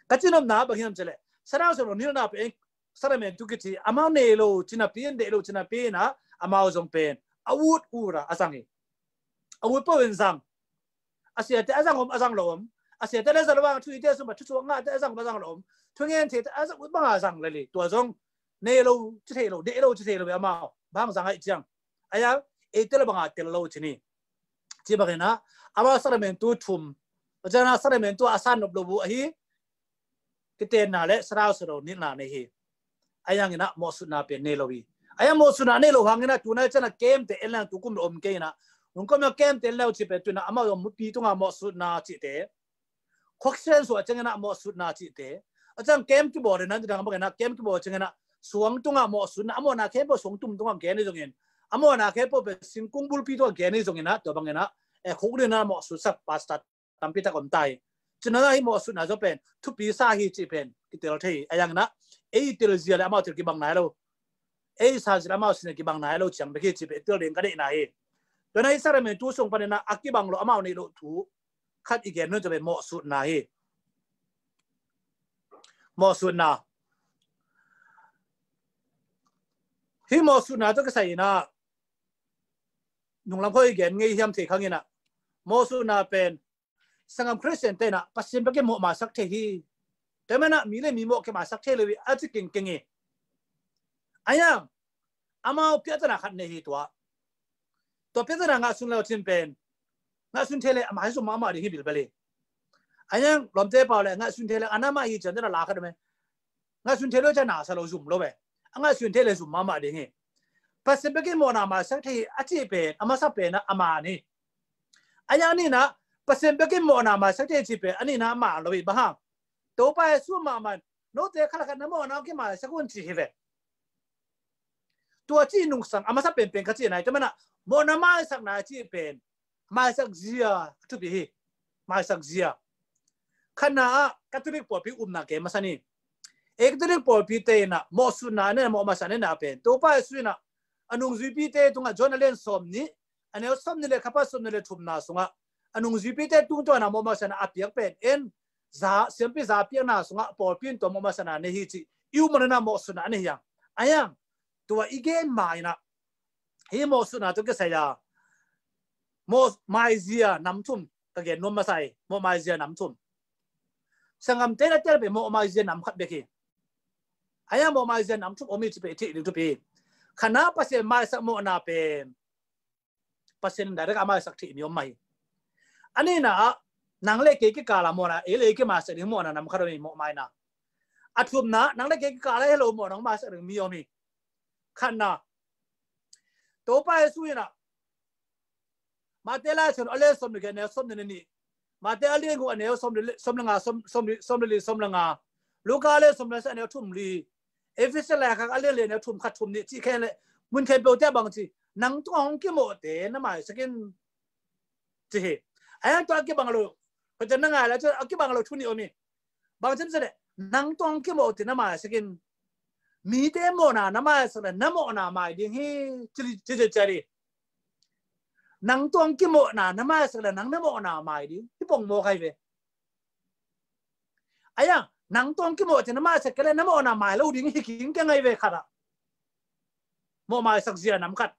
ka cinopna bang hiam cale sadau sanglo nilhna pen sakramentu kici amau nei lo cinapi in deih lo cinapi ina amau zong pen a ut ura a zang hi. A ut pawhin zang a siate a zang om a zang lo om a siate le zalvang thuite sumah thusuak ngahte a zang a zang lo om thungen theite a zang ut banga zang leli tua zong nei lo ci thei lo deih lo ci thei lo amau bang zang aih ciang a yang eite le banga tel lo cini. Ci bakina amau sakramentu thum a ciangina sakramentu a san nop lo bu ahi. Kitenna le sadau sanglo nilhna nei hi. A yangina mawhsutna pen nei lo hi. A yang mawhsutna nei lo hangina tuna cana kemte en lang tukum lo om keina nungkom yang kemte en lau ci pen tuna amau zong mupi tunga mawhsutna cihte khoksen suah ciangina mawhsutna cihte A ciang kem kibawl in a, dang bangin a, kem kibawl ciangin a, suang tungah mawhsutna, a mawhna khempeuh suang tum tungah gen hi zongin, a mawhna khempeuh pen singkung bulpi tungah gen hi zongin a, tua bangin a, e, khukdin a mawhsutsak pastor tampi tak om ta hi. Cina hi mawhsutna zong pen thupi sa hi cih pen kitel thei hi. A yang in a, ei tel zia le amau tel kibang nai lo. Ei sa zia le amau sin kibang nai lo ciang bek hi cih pen tel ding ka deihna hi. Tua na i saramen tu sung panin a, a kibang lo amau neih loh thu khat i gen nun tua pen mawhsutna hi. Mawhsutna. Hih mawhsutna tawh kisai in a, nunglam khoi gen ngei hiam thei khang in a, mawhsutna pen sanggam Khristian te in a Pasian bek in mawh maisak thei hi. Tua manin a mi le mi mawh kimaisak thei lo hi a ci kingking hi. A yang amau piahtana khat nei hi tua. Tua piahtana ngahsun lo cin pen, ngahsun thei le a mai zum mahmah ding hi bilbel hi. A yang lawmte pau le ngahsun thei le a na mah hi cian te na la khat om e. Ngahsun thei lo cian na sa lo zum lo ve. A ngahsun thei le zum mahmah ding hi. Pasian bek in mawhna maisak thei hi a cih pen a masa pen a man hi. A yang a nihna, Pasian bek in mawhna maisak thei hi cih pen a nihna man lo hi. Bang hang? Topa Jesu mahmah in note khat le khat na mawhna hong kimaisak un ci hi ve. Tua ci nungsang a masa penpen ka ci nai, tua manin a mawhna maisakna ci pen maisak zia a thupi hi. Maisak zia. Khatna ah Catholic pawlpi upna ke masa ni. E Catholic pawlpi te in a mawhsutna ne, mawh masa ne na pen Topa Jesu in a a nungzuipite tungah John a lian sawm nih, a neu sawm nih le khat pan sawm nih le thumna sungah a nungzuipite tungtawn a mawh masakna a piak pen en za, siampi za piakna sungah pawlpi in tua mawh masakna nei hi cih i um manin a mawhsutna a nei hi hang. A yang tua i gen ma in a, hih mawhsutna tawh kisai a mawh maizia nam thum ka gen nuam masa hi. Mawh maizia nam thum. Sanggamte na tel pen mawh maizia nam khat bek hi. A yang mawh maizia nam thum om hi cih pen i theih ding thupi hi. Khatna, Pasian maisak mawhna pen Pasian in direct a maisak theih mi om mah hi. A nihna ah nang le kei kikal a mawhna, ei le ei kimaisak ding mawhna nam khat om hi, mawh maina. A thumna, nang le kei kikal a hi lo mawhna hong maisak ding mi om hi. Khatna, Topa Jesu in a Mate Lai Siangtho a lian sawm le giat, a neu sawm le nih. Mate a lian guk, a neu sawm le, sawm le nga, sawm, sawm le, sawm le li, sawm le nga. Luka a lian sawm le sagih, a neu thum li. Efesa laikhak a lian li, a neu thum khat, thum nih cih khempeuh le mun khempeuh te ah bang ci, nang tungah hong kimawhte na maisak in ci hi. A yang tua a kibang lo, ko cian na ngai la, a kibang lo thu nih om hi. Bang ci hiam cih leh nang tungah hong kimawhte na maisak in. Mite mawhna na maisak leh na mawhna mai ding hi ci, ci, ci, ci hi. Nang tungah hong kimawhna na maisak leh nang na mawhna mai ding hi, pongmawk ahi ve. A yang nang tungah hong kimawhte na maisak kei leh na mawhna mai lo ding hi kingkeng ahi ve khat ah. Mawh maisak zia nam khat.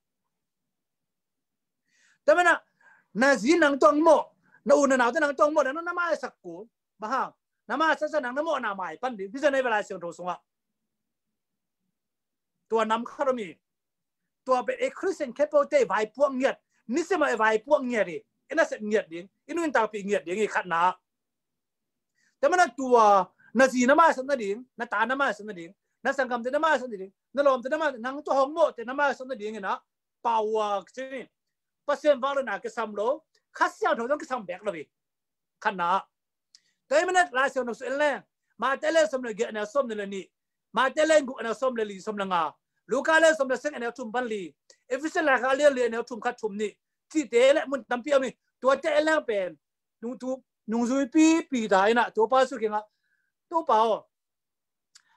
Tua manin a na zi nang tungah hong mawh, na u na naute nang tungah hong mawh leh nang na maisak kul. Bang hang? Na maisak sa nang na mawhna mai pan ding hi, ci hi ve Lai Siangtho sungah. Tua nam khat om hi. Tua pen ei Khristian khempeuh te i vaipuak ngiat, nisim a i vaipuak ngiat hi. I nasep ngiat ding, i nuntakpih ngiat ding hi khatna. Tua manin a tua na zi na maisak nading, na ta na maisak nading, na sanggamte na maisak nading, na lawmte na maisak, nang tungah hong mawhte na maisak nading in a power ci hi. Pasian vangliatna kisam lo, Kha Siangtho zong kisam bek lo hi. Khatna. Tua ahih manin a Lai Siangtho sung en leng, Mate a lian sawm le giat, a neu sawm nih le nih. Mate a lian guk, a neu sawm le li, sawm le nga. Luka a lian sawm le sagih, a neu thum pan li. Efesa laikhak a lian li, a neu thum khat, thum nih. Cihte le mun tampi om hi. Tuate en leng pen nung tu, nungzuipi Peter in a Topa Jesu kiangah, Topa aw,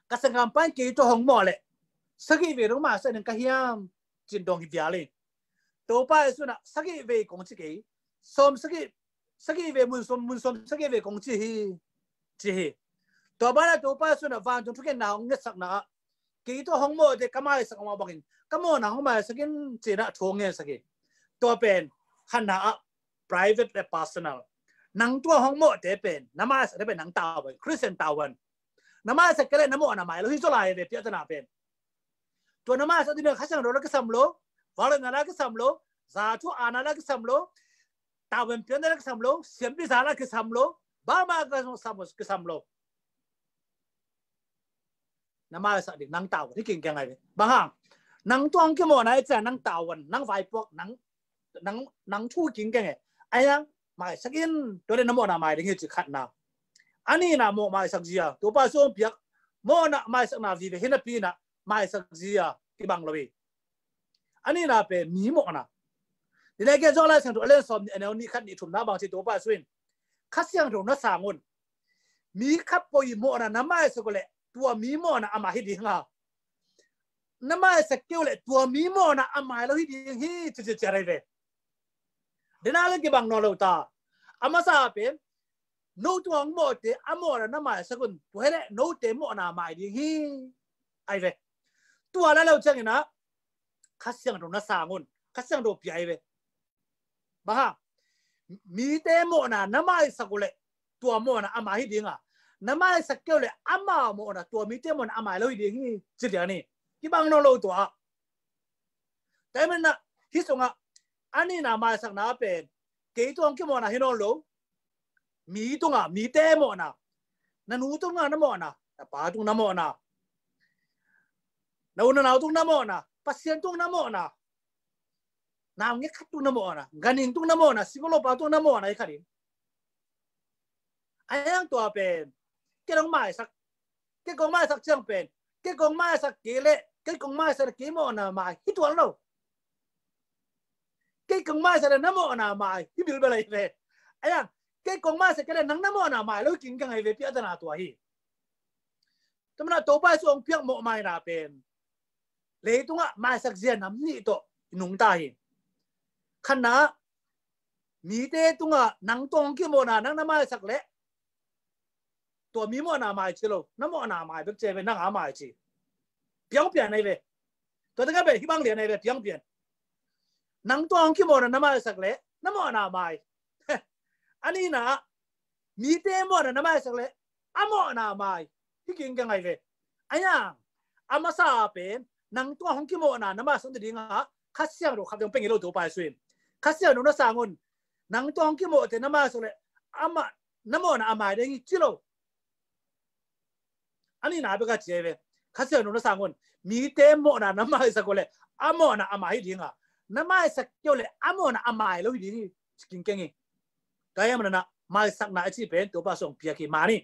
ka sanggampa in kei tawh hong mawh leh sagih vei dong maisak ding ka hiam, ci-in dong hi vial hi. Topa Jesu in a sagih vei kong ci kei, sawm sagih, sagih vei, mun sawm, mun sawm sagih vei kong ci hi, ci hi. Tua banah Topa Jesu in a vantung thungetna hong ngetsak na ah, kei tawh hong mawhte ka maisak mah bangin ka mawhna hong maisak in, ci-in a thu hong ngetsak hi. Tua pen khatna ah private le personal. Nang tungah hong mawhte pen na maisakte pen nang tavuan, Khristian tavuan. Na maisak kei leh na mawhna mai lo hi zaw lai ve, piahtana pen. Tua na maisak ding Kha Siangtho la kisam lo, vangliatna la kisam lo, zathu aana la kisam lo, tavuan piakna la kisam lo, siampi za la kisam lo, bangmah kisam, kisam lo. Na maisak ding nang tavuan hi kingkeng ahi ve. Bang hang? Nang tungah hong kimawhna i cih a nang tavuan, nang vaipuak, nang, nang, nang thu kingkeng e. A yang maisak in, tua leh na mawhna mai ding hi ci khatna. A nihna mawh maisak zia, Topa Jesu hong piak mawhna maisakna vive hi napi-in ah maisak zia kibang lo hi. A nihna pen mi mawhna. Nidang gen John Lai Siangtho a lian sawm nih, a neu nih, khat, nih, thumna bang ci, Topa Jesu in Kha Siangtho na sang un. Mi khat poi mawhna na maisak uh leh tua mi mawhna a mai hi ding a, na maisak kei uh leh tua mi mawhna a mai lo hi ding hi, ci ci ci a rei ve. Dena le kibang nawn lo ta. A masa pen no tung hong mawhte a mawhna na maisak un, tua hi leh note mawhna mai ding hi, ai ve. Tua la lo ciangin ah Kha Siangtho na sang un, Kha Siangtho pia ai ve. Bang hang? Mite mawhna na maisak uh leh tua mawhna a mai hi ding a, na maisak kei uh leh ama mawhna, tua mite mawhna a mai lo hi ding hi, ci lian hi. Kibang nawn lo tua. Tua ahih manin ah hih sungah a nihna maisakna pen kei tung hong kimawhna hi nawn lo. Mi tungah, mite mawhna. Na nu tung na mawhna, na pa tung na mawhna, na u na nau tung na mawhna, Pasian tung na mawhna, naungek khat tung na mawhna, ganhing tung na mawhna, singkolo pa tung na mawhna hi kha ding. A hiang tua pen kei kong maisak, kei kong maisak ciang pen, kei kong maisak kei leh kei kong maisak leh kei mawhna mai hi tuan lo. Kei kong maisak leh na mawhna mai hi bilbel ai ve. A hiang kei kong maisak kei leh nang na mawhna mai lo hi kingkeng ai ve, piahtana tua hi. Tua manin ah Topa Jesu hong piak mawh maina pen leitungah maisak zia nam nih tawh i nungta hi. Khatna, mite tungah nang tung hong kimawhna nang na maisak leh tua mi mawhna mai ci lo, na mawhna mai bek ci ai ve, nang a mai ci. Piang pian ai ve. Tua tengah pen hih bang lian ai ve, piang pian. Nang tung hong kimawhna na maisak leh na mawhna mai. A nihna, mite mawhna na maisak leh a mawhna mai hi kingkeng ai ve. A hiang a masa pen nang tung hong kimawhna na maisak nading a Kha Siangtho khat zong pia ngei lo Topa Jesu in. Kha Siangtho na sang un, nang tung hong kimawhte na maisak leh ama, na mawhna a mai ding hi ci lo. A nihna bek a ci ai ve. Kha Siangtho na sang un, mite mawhna na maisak uh leh a mawhna a mai hi ding a, na maisak kei uh leh a mawhna a mai lo hi ding hi, ci kingkeng hi. Tua ahih manin ah maisakna a cih pen Topa Jesu hong piak hi, man hi.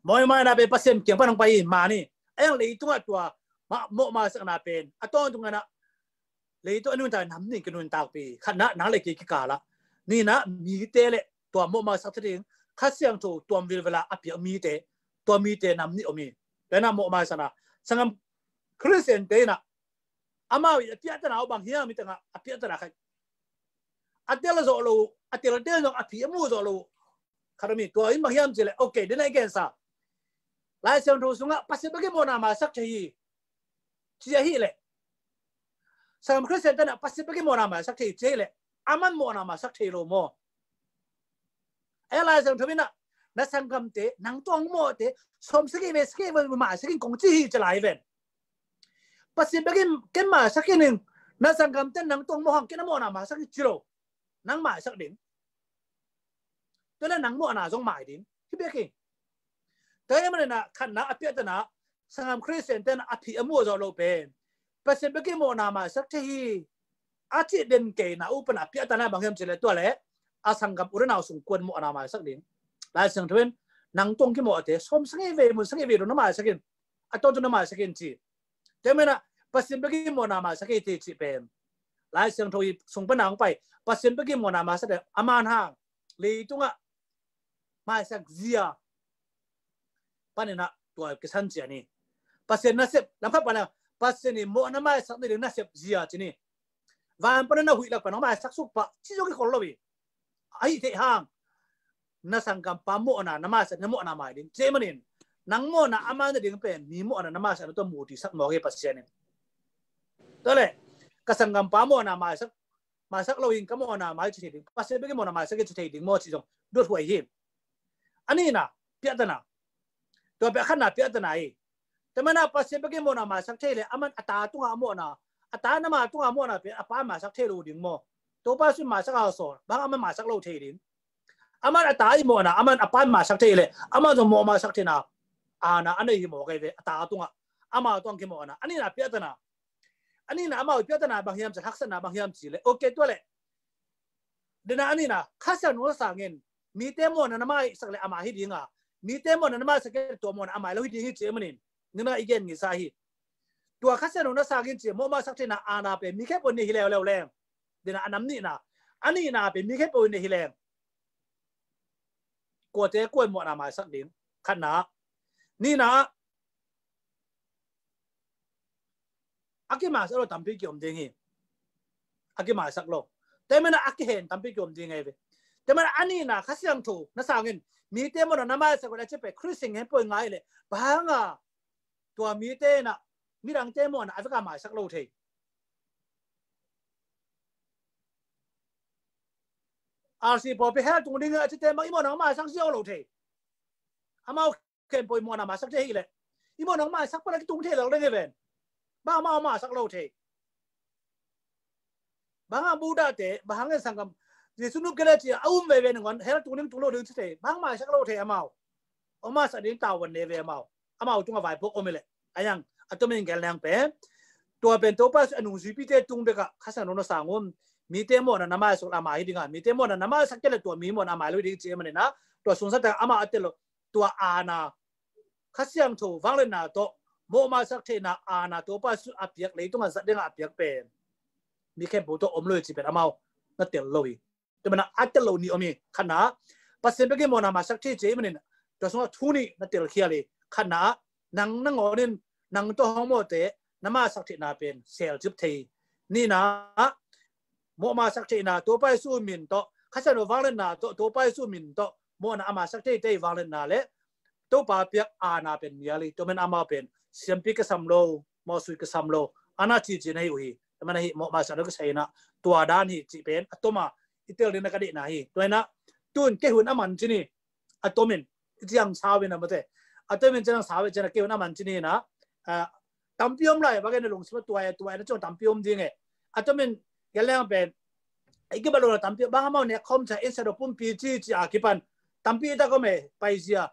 Mawh maina pen Pasian kiang pan hong pai hi, man hi. A hiang leitungah tua mawh maisakna pen a tawntung in ah leitung a nuntak nam nih kinuntakpih, khatna nang le kei kikal ah, nihna mite le tua mawh maisak thei ding Kha Siangtho tuam vilvel a a piak mite, tua mite nam nih om hi. Tua in ah mawh maisakna, sanggam Khristiante in ah amau i a piahtana uh bang hiam, mi tengah a piahtana khat a tel zawh lo, a tel tel zawh, a phi a mu zawh lo khat om hi. Tua in bang hiam cih leh, ok, den a i gensa Lai Siangtho sungah Pasian bek in mawhna maisak thei hi ci ahih leh, sanggam Khristiante in ah Pasian bek in mawhna maisak thei hi ci ahih leh, aman mawhna maisak thei lo maw? A Lai Siangtho in ah na sanggamte, nang tung hong mawhte sawm sagih vei sagih vei maisak in kong ci hi ci lai ven. Pasian bek in ken maisak in, na sanggamte nang tung hong mawh hang ken a mawhna maisak in ci lo. Nang maisak ding. Tua leh nang mawhna zong mai ding hi bek hi. Tua ahih manin ah khatna a piahtana, sanggam Khristiante in a phi a mu zawh lo pen Pasian bek in mawhna maisak thei hi a cih den keina uh pan a piahtana bang hiam cih leh, tua leh a sanggam u le nau sung kuan mawhna maisak ding. Lai Siangtho in nang tung kimawhte sawm sagih vei mun sagih vei dong na maisak in, a tawntung na maisak in ci. Tua ahih manin ah Pasian bek in mawhna maisak hi thei cih pen Lai Siangtho i sung pan a hong pai, Pasian bek in mawhna maisak thei, aman hang leitungah maisak zia panin ah tua kisan cian hi. Pasian nasep lam khat pan a, Pasian in mawhna maisak nading nasep zia ci ni. Van pan a na huih lak pan hong maisak suk pah ci zong kikhol lo hi. Ahih theih hang na sanggampa mawhna na maisak, na mawhna mai ding. Tua ahih manin nang mawhna a mai nading pen mi mawhna na maisak na tua mu ti sak mawk hi Pasian in. Tua leh ka sanggampa mawhna maisak, maisak lo in ka mawhna mai ci thei ding, Pasian bek in mawhna maisak in ci thei ding maw cih zong duat huai hi. A nihna piahtana, tua pen a khatna piahtana hi. Tua manin ah Pasian bek in mawhna maisak thei leh aman a ta tungah a mawhna, a ta in ama tungah a mawhna pen a pa in maisak thei lo ding maw? Topa Jesu in maisak a sawl, bang aman maisak lo thei ding. Aman a ta i mawhna aman a pa in maisak thei leh aman zong mawh maisak theihna, a na a nei hi mawk ai ve, a ta tungah, ama tungah kimawhna. A nihna piahtana, a nihna amau i piahtana bang hiam cih, haksatna bang hiam cih leh, ok, tua leh den a, a nihna Kha Siangtho na sang in, mite mawhna na maisak leh a mai hi ding a, Mite mawhna na maisak kei leh tua mawhna a mai lo hi ding hi ci ahih manin, nina i gen ngisa hi. Tua Kha Siangtho na sang in ci, mawh maisak theihna aana pen mi khempeuh in nei hi leuleu leng, dena a nam nihna, a nihna pen mi khempeuh in nei hi leng, kuate kua in mawhna maisak ding? Khatna. Nihna, a kimaisak lo tampi kiom ding hi. A kimaisak lo. Tua manin a kihen tampi kiom ding hi ve. Tua manin a nihna, Kha Siangtho na sang in mite mawhna na maisak kei leh a ci pen Khrist sing hen poi ngai leh, bang hanga tua mite in a midangte mawhna a vek a maisak lo thei? R C pawlpi hell tung ding a cite mah i mawhna maisak ziau lo thei. Amau khempeuh i mawhna maisak thei hi leh, i mawhna maisak pan a kitung thei lel ding hi ven. Bang amau maisak lo thei? Bang hang Buddha te, bang hang en sanggam, Jesu nung kei leh ci a um veve nangawn hell tung ding tung lo ding ci thei. Bang maisak lo thei amau? Om maisak ding tavuan nei ve amau. Amau tungah vaipuak om hi leh. A yang, a tomin gen leng pen, tua pen Topa Jesu a nungzuipite tung bekah Kha Siangtho na sang un, mite mawhna na maisak leh a mai hi ding a, mite mawhna na maisak kei leh tua mi mawhna a mai lo hi ding ci ahih manin a, tua sungsa tak amah a tel lo, tua aana, Kha Siangtho vangliatna tawh mawh maisak theihna aana Topa Jesu a piak, leitungah zat dingah a piak pen mi khempeuh tawh om lo hi ci pen amau na tel lo hi. Tua manin a tel lo nih om hi. Khatna, Pasian biakinn mawhna maisak thei ci ahih manin tua sungah thu nih na telkhial hi. Khatna, nang nangawn in nang tawh hong mawhte na maisak theihna pen selcip thei hi. Nihna, mawh maisak theihna Topa Jesu min tawh, Kha Siangtho vangliatna tawh, Topa Jesu min tawh mawhna a maisak thei, thei vangliatna leh Topa piak aana pen mial hi. Tua manin amau pen siampi kisam lo, mawhsui kisam lo, a na cici na hi uh hi. Tua manin ahi mawh maisak lo kisai in a, tua dan hi cih pen a toma i tel ding na ka deihna hi. Tua in a, tun kei hun a man ci ni, a tomin i ciang sau in a mate. A tomin ciang sau in, ciang a kei hun a man ci ni in a, a, tampi om lai, va gen na lungsim a tuai, tuai na ciang tampi om ding e. A tomin gen leng pen, i kibat lo na tampi, bang amau nek khawm ca, in sa do pumpi ci, ci a kipan tampi tak om e, paizia.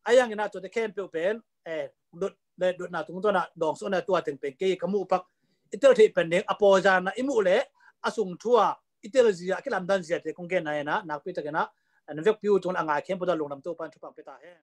A yang in a tuate khempeuh pen, eh, dot, dot, dotna tungtawn a dawngsawh na tua teng pen kei ka muh pak, i tel theih pen ding, a pawlzan a i muh leh a sung thu a i tel zia, a kilamdan ziate kong genna in a, nakpi takin a, an vekpi uh tung a ngai khempeuh tawh lungdam, Topa in thupha pia ta hen.